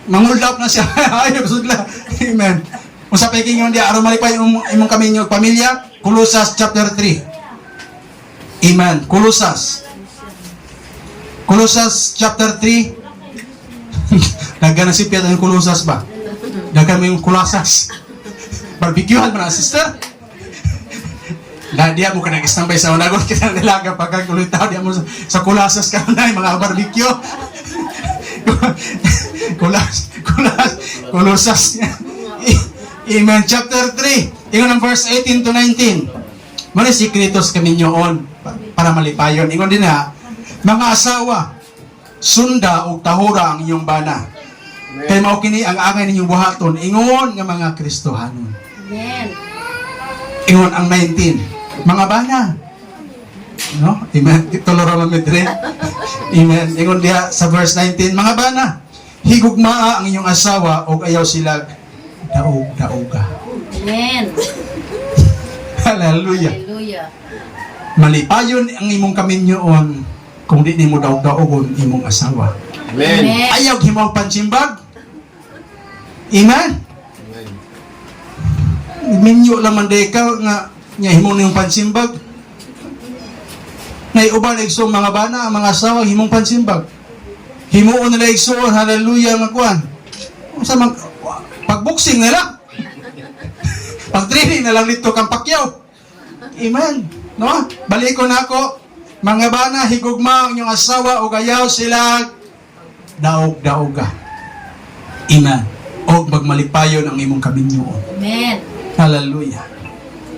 Manguldap na siya. Ay, pasudla. Amen. Unsa pa ikingon diya aron malipay imong imong kaminyo pamilya? Kolosas chapter 3. Amen. Kolosas. Kolosas chapter 3. Dagan na si Piat ang Kolosas ba? Dagan mo yung kulasas. Barbecuehan mo na, sister. Na diya mo ka nag-standby sa unagon kita nilaga pagkaguloy tao diya mo sa kulasas ka na yung mga barbecue. Kulas, kulas, kulusas. Amen. Chapter 3, ingon ang verse 18 to 19. Muna sikretos kami nyoon para malipayon. Ingon din ha, mga asawa, sunda og tahura ang inyong bana. Kay mao kini ang angay ninyong buhaton ingon nga mga Kristohanon. Amen. Ingon ang 19. Mga bana. No? Amen. Tulo ra man mi dire. Amen. Ingon diha sa verse 19, mga bana, higugmaa ang inyong asawa og ayaw sila daog-daoga. Amen. Hallelujah. Hallelujah. Malipayon ang imong kaminyoon kung di nimo daog-daogon imong asawa. Amen. Amen. Ayaw himong pansimbag. Amen. Amen. Minyo lang man di ka nga nga himong niyong pansimbag. Naiuban igsoon mga bana, ang mga asawa himong pansimbag. Himuon nila igsoon, hallelujah nga kuan. Unsa man pagboxing nila. Pag-training na lang dito kang Pacquiao. Amen. No? Balik ko na ako. Mga bana, higugma ang inyong asawa o gayaw sila daog-daoga. Amen. O magmalipayon ang imong kaminyoon. Amen. Hallelujah.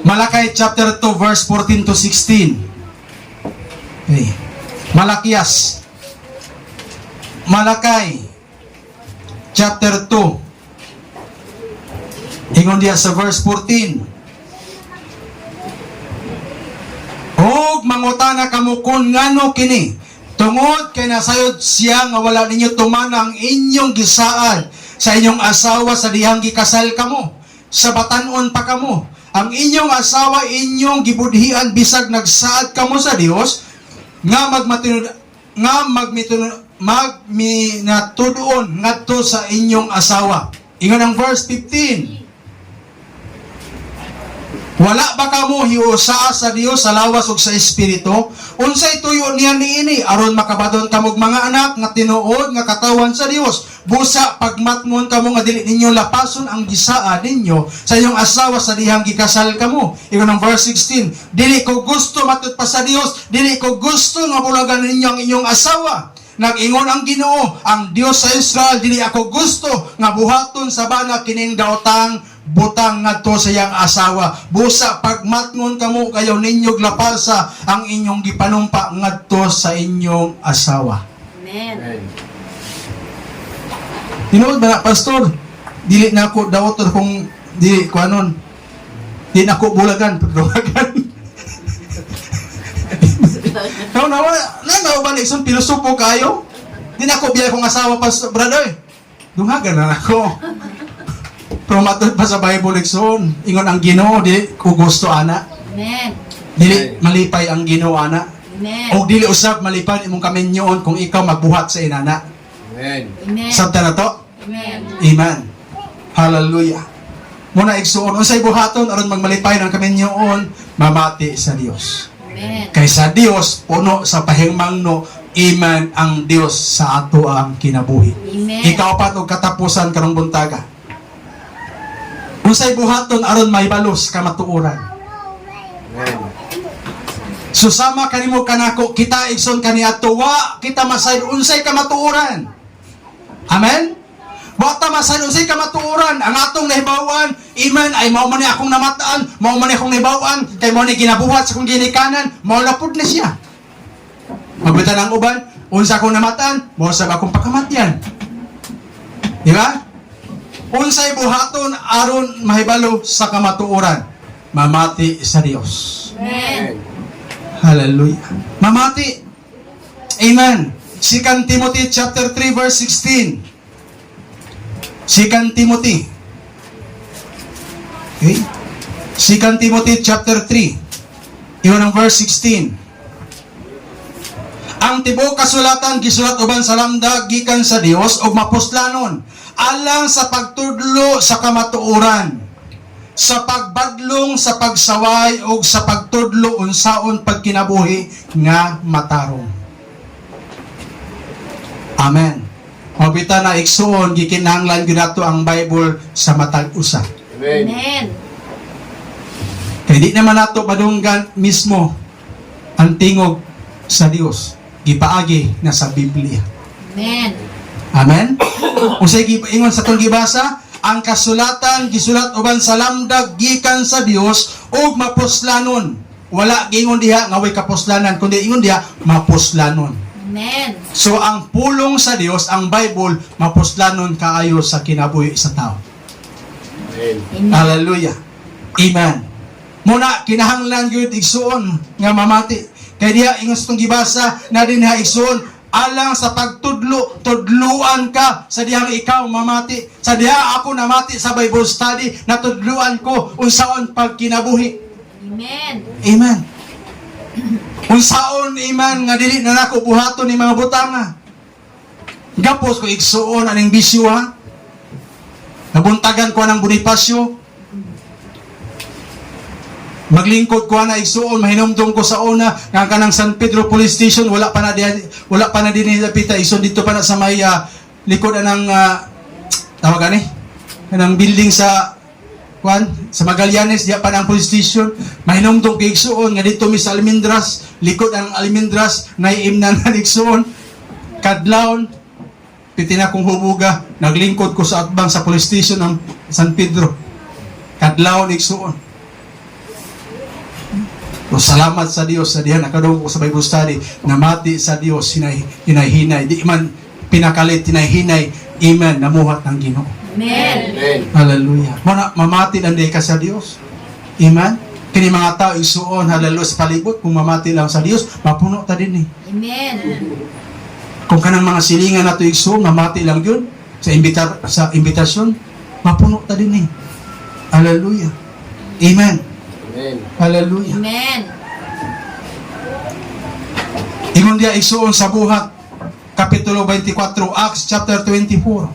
Malakay chapter 2 verse 14 to 16. Okay. Malakias. Malakay chapter 2. Ingon diya sa verse 14. Og mangutana kamo kun ngano kini tungod kay nasayod siya nga wala ninyo tumana ang inyong gisaad sa inyong asawa sa dihang gikasal kamo sa batan-on pa kamo. Ang inyong asawa inyong gibudhian bisag nagsaad kamo sa Dios nga magmatinud nga magmitunod magminatudoon ngadto sa inyong asawa. Ingon ang verse 15. Wala ba kamo hiusaa sa Dios sa lawas ug sa espiritu? Unsay tuyo niya niini aron makabadon kamog mga anak nga tinuod nga katawan sa Dios? Busa pagmatngon kamo nga dili ninyo lapason ang gisaa ninyo sa inyong asawa sa dihang gikasal kamo. Ingon ang verse 16, dili ko gusto matud pa sa Dios, dili ko gusto nga bulagan ninyo ang inyong asawa. Nag-ingon ang Ginoo, ang Dios sa Israel, dili ako gusto nga buhaton sa bana kining daotang butang ngadto sa iyang asawa. Busa pagmatngon kamo kayo ninyog lapasa ang inyong gipanumpa ngadto sa inyong asawa. Amen. Amen. Tinuod ba na, pastor? Dili na ako daoton kung dili ko anon. Di na ako bulagan, pagduhagan. No, no, na na ba isang pilosopo kayo? Di na ako biya kong asawa pa brother. Dunghagan na ako. Pero matod pa sa Bible igsoon, ingon ang Ginoo di ko gusto ana. Amen. Dili malipay ang Ginoo ana. Amen. Og dili usab malipay imong kaminyoon kung ikaw magbuhat sa inana. Amen. Amen. Sabta na to? Amen. Amen. Hallelujah. Muna igsuon unsay buhaton aron magmalipay ang kaminyoon, mamati sa Dios. Amen. Kay sa Dios puno sa pahingmangno, iman ang Dios sa ato ang kinabuhi. Amen. Ikaw pa og katapusan karong buntaga. Unsay buhaton aron mahibalos kamatuoran. Amen. Susama kanimo kanako kita igsoon kaniadto wa kita masayod unsay kamatuoran. Amen. Wa ta masayod unsay kamatuoran. Ang atong nahibaw-an, iman ay mao man ni akong namataan, mao man ni akong nahibaw-an, kay mao ni ginabuhat sa akong ginikanan, mao na pud ni siya. Magbita ng uban, unsa akong namatan, mao sab akong pakamatyan. Di ba? Unsay buhaton aron mahibalo sa kamatuoran? Mamati sa Dios. Amen. Hallelujah. Mamati. Amen. 2 Timothy chapter 3 verse 16. 2 Timothy. Okay? 2 Timothy chapter 3. Iyon ang verse 16. Ang tibuok kasulatan gisulat uban sa lamdag gikan sa Dios ug mapuslanon alang sa pagtudlo sa kamatuoran, sa pagbadlong sa pagsaway ug sa pagtudlo unsaon pagkinabuhi nga matarong. Amen. Mabita na, igsuon, gikinahanglan gyud nato ang Bible sa matag usa. Amen. Amen. Kay di naman nato padunggan mismo ang tingog sa Dios, gipaagi na sa Biblia. Amen. Amen. Unsay ingon sa atong gibasa, ang kasulatan gisulat uban sa lamdag gikan sa Dios ug mapuslanon. Wala giingon diha nga way kapuslanan, kundi ingon diha mapuslanon. Amen. So ang pulong sa Dios, ang Bible, mapuslanon kaayo sa kinabuhi sa tao. Amen. Amen. Hallelujah. Amen. Muna kinahanglan gyud, igsuon, nga mamati. Kay diha ingon sa itong gibasa na dinha, igsuon, alang sa pagtudlo, tudluan ka sa dihang ikaw mamati. Sa diha ako namati sa Bible study, natudluan ko unsaon pagkinabuhi. Amen. Amen. Unsaon, amen, nga dili na nako buhaton ni mga butanga. Gapos ko, igsuon, aning bisyo ha. Nabuntagan ko ng Bonifacio. Maglingkod ko na, igsuon, mahinumdum ko sa una nga kanang San Pedro Police Station wala pa na din pita, igsuon, dito pa na sa may likod anang tawag ani kanang building sa kwan sa Magallanes, diya pa na ang police station. Mahinumdum kay, igsuon, nga dito mi sa Almendras, likod ang Almendras, naiimna na, igsuon, kadlawon piti na kong hubuga, naglingkod ko sa atbang sa police station ng San Pedro kadlawon, igsuon. So, salamat sa Dios sa diha nakadungog ko sa Bible study, namati sa Dios, hinay hinay, di man pinakalit, hinay-hinay, amen, namuhat ng Ginoo. Amen. Amen. Hallelujah. Muna, mamati lang di ka sa Dios. Amen. Kini mga tao, igsuon, hallelujah, sa palibot, kung mamati lang sa Dios, mapuno ta din eh. Amen. Kung kanang mga silingan nato, igsuon, mamati lang yun sa imbitasyon, mapuno ta din eh. Hallelujah. Amen. Amen. Hallelujah. Amen. Ingon diya, igsuon, sa Buhat Kapitulo 24, Acts chapter 24.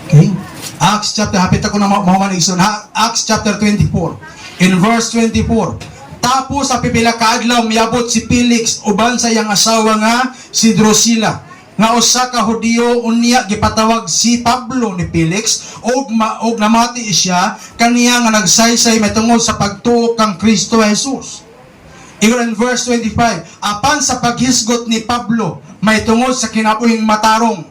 Okay? Acts chapter, hapit ako na mahuman, igsuon. Ha? Acts chapter 24, in verse 24. Tapos sa pipila ka adlaw miabot si Felix uban sa iyang asawa nga si Drusilla nga usa ka Hudiyo. Unya gipatawag si Pablo ni Felix ug namati siya kaniya nga nagsaysay mahitungod sa pagtuo kang Kristo Jesus. Ingon in verse 25, apan sa paghisgot ni Pablo mahitungod sa kinabuhing matarong.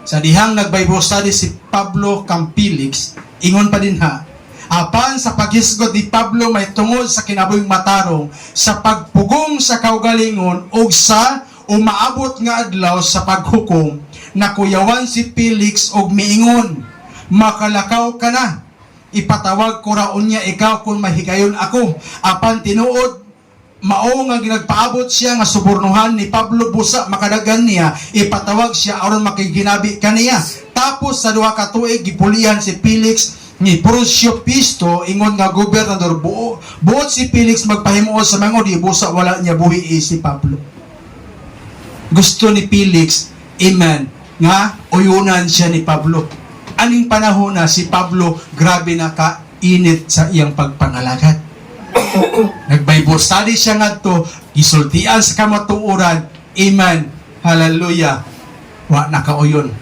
Sa dihang nag-Bible study si Pablo kang Felix, ingon pa din ha, apan sa paghisgot ni Pablo mahitungod sa kinabuhing matarong, sa pagpugong sa kaugalingon ug sa umaabot nga adlaw sa paghukom, nakuyawan si Felix og miingon, "Makalakaw ka na. Ipatawag ko ra unya ikaw kung mahigayon ako." Apan tinuod mao nga ginagpaabot siya nga subornuhan ni Pablo busa makadagan niya, ipatawag siya aron makiginabi kaniya. Tapos sa 2 ka tuig gipulihan si Felix ni Porcio Pisto ingon nga gobernador. Buot si Felix magpahimuot sa mga di busa wala niya buhi si Pablo. Gusto ni Felix, amen, nga uyunan siya ni Pablo. Aning panahon na si Pablo grabe na ka init sa iyang pagpangalagad. Nag-Bible study siya ngadto, gisultian sa kamatuoran, amen, hallelujah, wa nakauyon.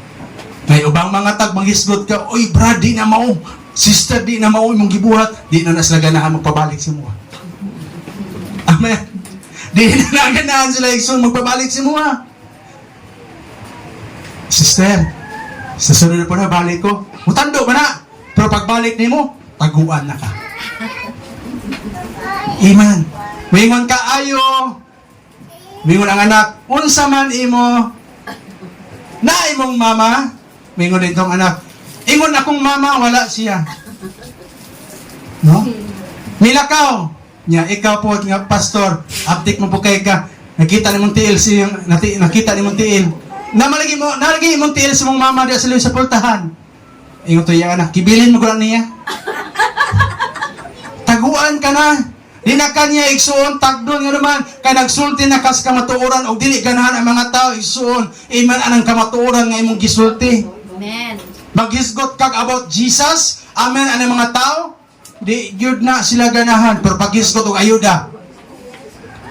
May ubang mga tag manghisgot ka, "Oy brad, di na mao. Sister, di na mao imong gibuhat." Di na na sila ganahan magpabalik sa imo. Amen. Di na na ganahan sila, igsoon, magpabalik sa imo. "Sister, sa sunod po na balik ko." Mutando ba na? Pero pagbalik nimo, taguan na ka. Amen. Wingon ka ayo. Mingon ang anak, "Unsa man imo na imong mama?" Mingon ditong anak, "Ingon akong mama, wala siya." No? Milakaw. Nya ikaw po nga pastor, aptik mo po kay ka. Nakita ni mong tiil siyang nakita ni mong tiil. Namalagi mo, nalagi imong tiil sa mong mama diya sa liw sa pultahan. Ingon to iya anak, "Kibilin mo ko lang niya." Taguan ka na. Di na kanya, igsuon, tagdon nga naman kay nagsulti na kas kamatuoran og dili ganahan ang mga tao, igsuon, iman anang kamatuoran nga imong gisulti. Amen. Maghisgot kag about Jesus, amen, anang mga tao, di gyud na sila ganahan. Pero paghisgot og ayuda,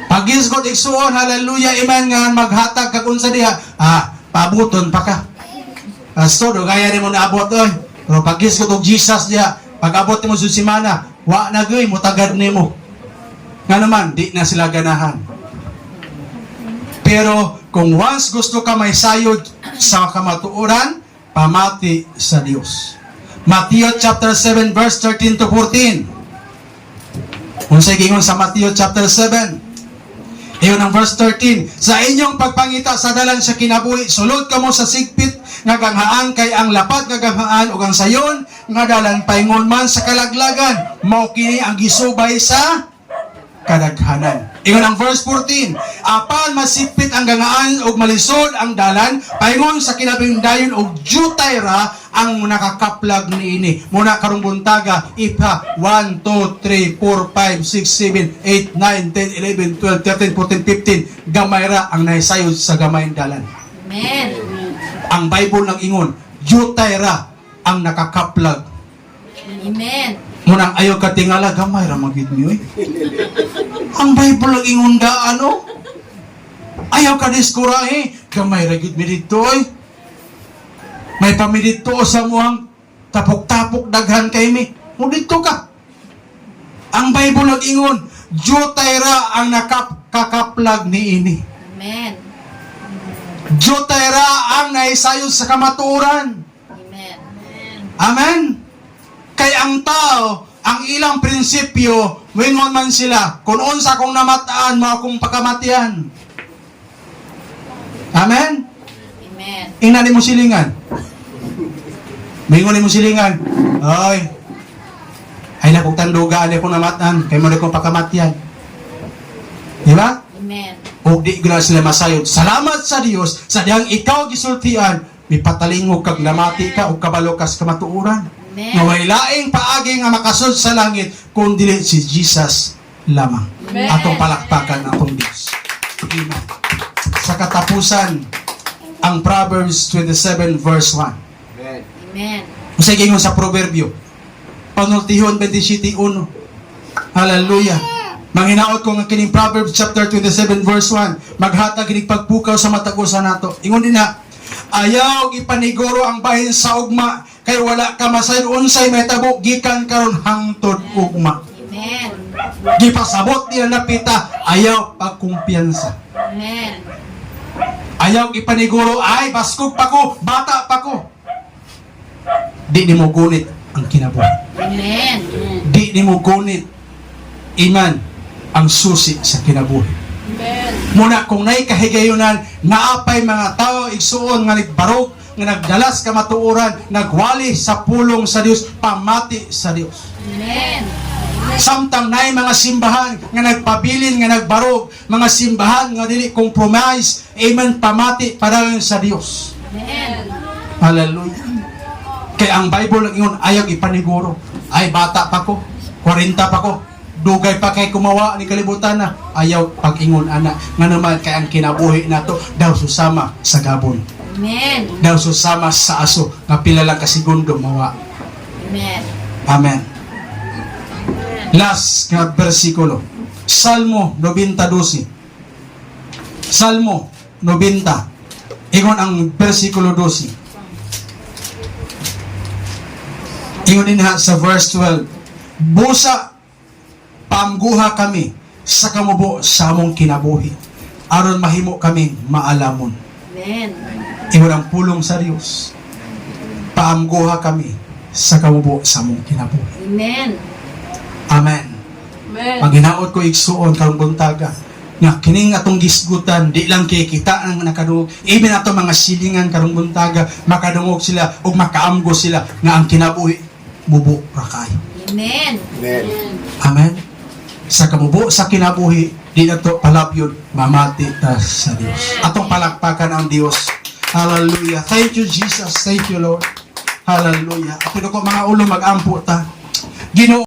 paghisgot, igsuon, hallelujah, amen, nga maghatag kag unsa diha, ah, pabuton pa ka. Pastor, do kaya nimo naabot oy. Pero paghisgot og Jesus diha, pag abot nimo sa simana, wa na gyud mutagad nimo. Nga naman, di na sila ganahan. Pero kung once gusto ka may sayod sa kamatuoran, pamati sa Dios. Matthew chapter 7 verse 13 to 14. Unsay giingon sa Matthew chapter 7? Iyon ang verse 13. "Sa inyong pagpangita sa dalan sa kinabuhi, sulod kamo sa sigpit nga ganghaan, kay ang lapad nga ganghaan ug ang sayon nga dalan paingon man sa kalaglagan. Mao kini ang gisubay sa kadaghanan." Ingon ang verse 14, "Apan masipit ang gangaan ug malisod ang dalan paingon sa kinabing dayon ug jutay ra ang nakakaplag niini." Muna karong buntaga, ipa 1, 2, 3, 4, 5, 6, 7, 8, 9, 10, 11, 12, 13, 14, 15, gamay ra ang nahisayod sa gamay dalan. Amen. Ang Bible nag ingon, jutay ra ang nakakaplag. Amen. Munang ayaw ka tingala, gamay ra magid mi oy. Ang Bible ang ingon da ano? Ayaw ka diskurahe, gamay ra gid mi didto oy. May pamidito sa muhang tapok-tapok daghan kay mi. Mo didto ka. Ang Bible ang ingon, jutay ra ang nakakaplag niini. Amen. Jutay ra ang naisayod sa kamatuoran. Amen. Amen? Kay ang tao, ang ilang prinsipyo, wingon man sila, "Kung unsa kong namataan, mao akong pakamatian." Amen? Amen. Ina ni mo silingan. Mingon ni mo silingan, "Ay, ay na kong tandugaan akong namatan, kay mo na kong pakamatian." Di ba? Amen. O di gud sila masayod. Salamat sa Dios sa dihang ikaw gisultian, mipatalingog kag namati ka o kabalo kas kamatuoran. Amen. Nga way laing paagi nga makasud sa langit kung dili si Jesus lamang. Amen. Atong palakpakan atong Dios. Amen. Sa katapusan, ang Proverbs 27 verse 1. Amen. Amen. Unsay giingon sa Proverbio? Panultihon 27:1. Hallelujah. Manghinaot ko nga kining Proverbs chapter 27 verse 1 maghatag kining pagpukaw sa matag usa nato. Ingon din na, "Ayaw ipaniguro ang bahin sa ugma kay wala ka masayod unsay mahitabo gikan karon hangtod ugma." Amen. Gipasabot nila napita, ayaw pagkumpiyansa. Amen. Ayaw ipaniguro, "Ay, baskog pa ko, bata pa ko." Di nimo gunit ang kinabuhi. Amen. Di nimo gunit iman ang susi sa kinabuhi. Amen. Muna kung nay kahigayunan, naapay mga tao, igsuon, nga nagbarog, nga nagdalas kamatuoran, nagwali sa pulong sa Dios, pamati sa Dios. Amen. Samtang naay mga simbahan nga nagpabilin, nga nagbarog, mga simbahan nga dili compromise, amen, pamati padayon sa Dios. Amen. Hallelujah. Kaya ang Bible ang ingon, ayaw ipaniguro. "Ay, bata pa ko, 40 pa ko, dugay pa kay kumawa ni kalibutan na." Ayaw pag-ingon ana. Nga naman kay ang kinabuhi nato daw susama sa gabon. Amen. Daw susama sa aso nga pila lang ka segundo mawa. Amen. Amen. Last nga bersikulo. Salmo 90:12. Salmo 90. Ingon ang bersikulo 12. Ingon din ha sa verse 12. "Busa paamguha kami sa kamubo sa among kinabuhi aron mahimo kami maalamon." Amen. Ingon ang pulong sa Dios. Paamguha kami sa kamubo sa among kinabuhi. Amen. Amen. Amen. Maghinaot ko, igsuon, karong buntaga. Nga kining atong gisgutan, di lang kay kita ang nakadungog. Even ato mga silingan karong buntaga, makadungog sila ug makaamgo sila nga ang kinabuhi mubo ra kaayo. Amen. Amen. Amen. Sa kamubo sa kinabuhi, di na to palapyod, mamati ta sa Dios. Atong palakpakan ang Dios. Hallelujah. Thank you, Jesus. Thank you, Lord. Hallelujah. Ato ko mga ulo, mag-ampo ta. Ginoo.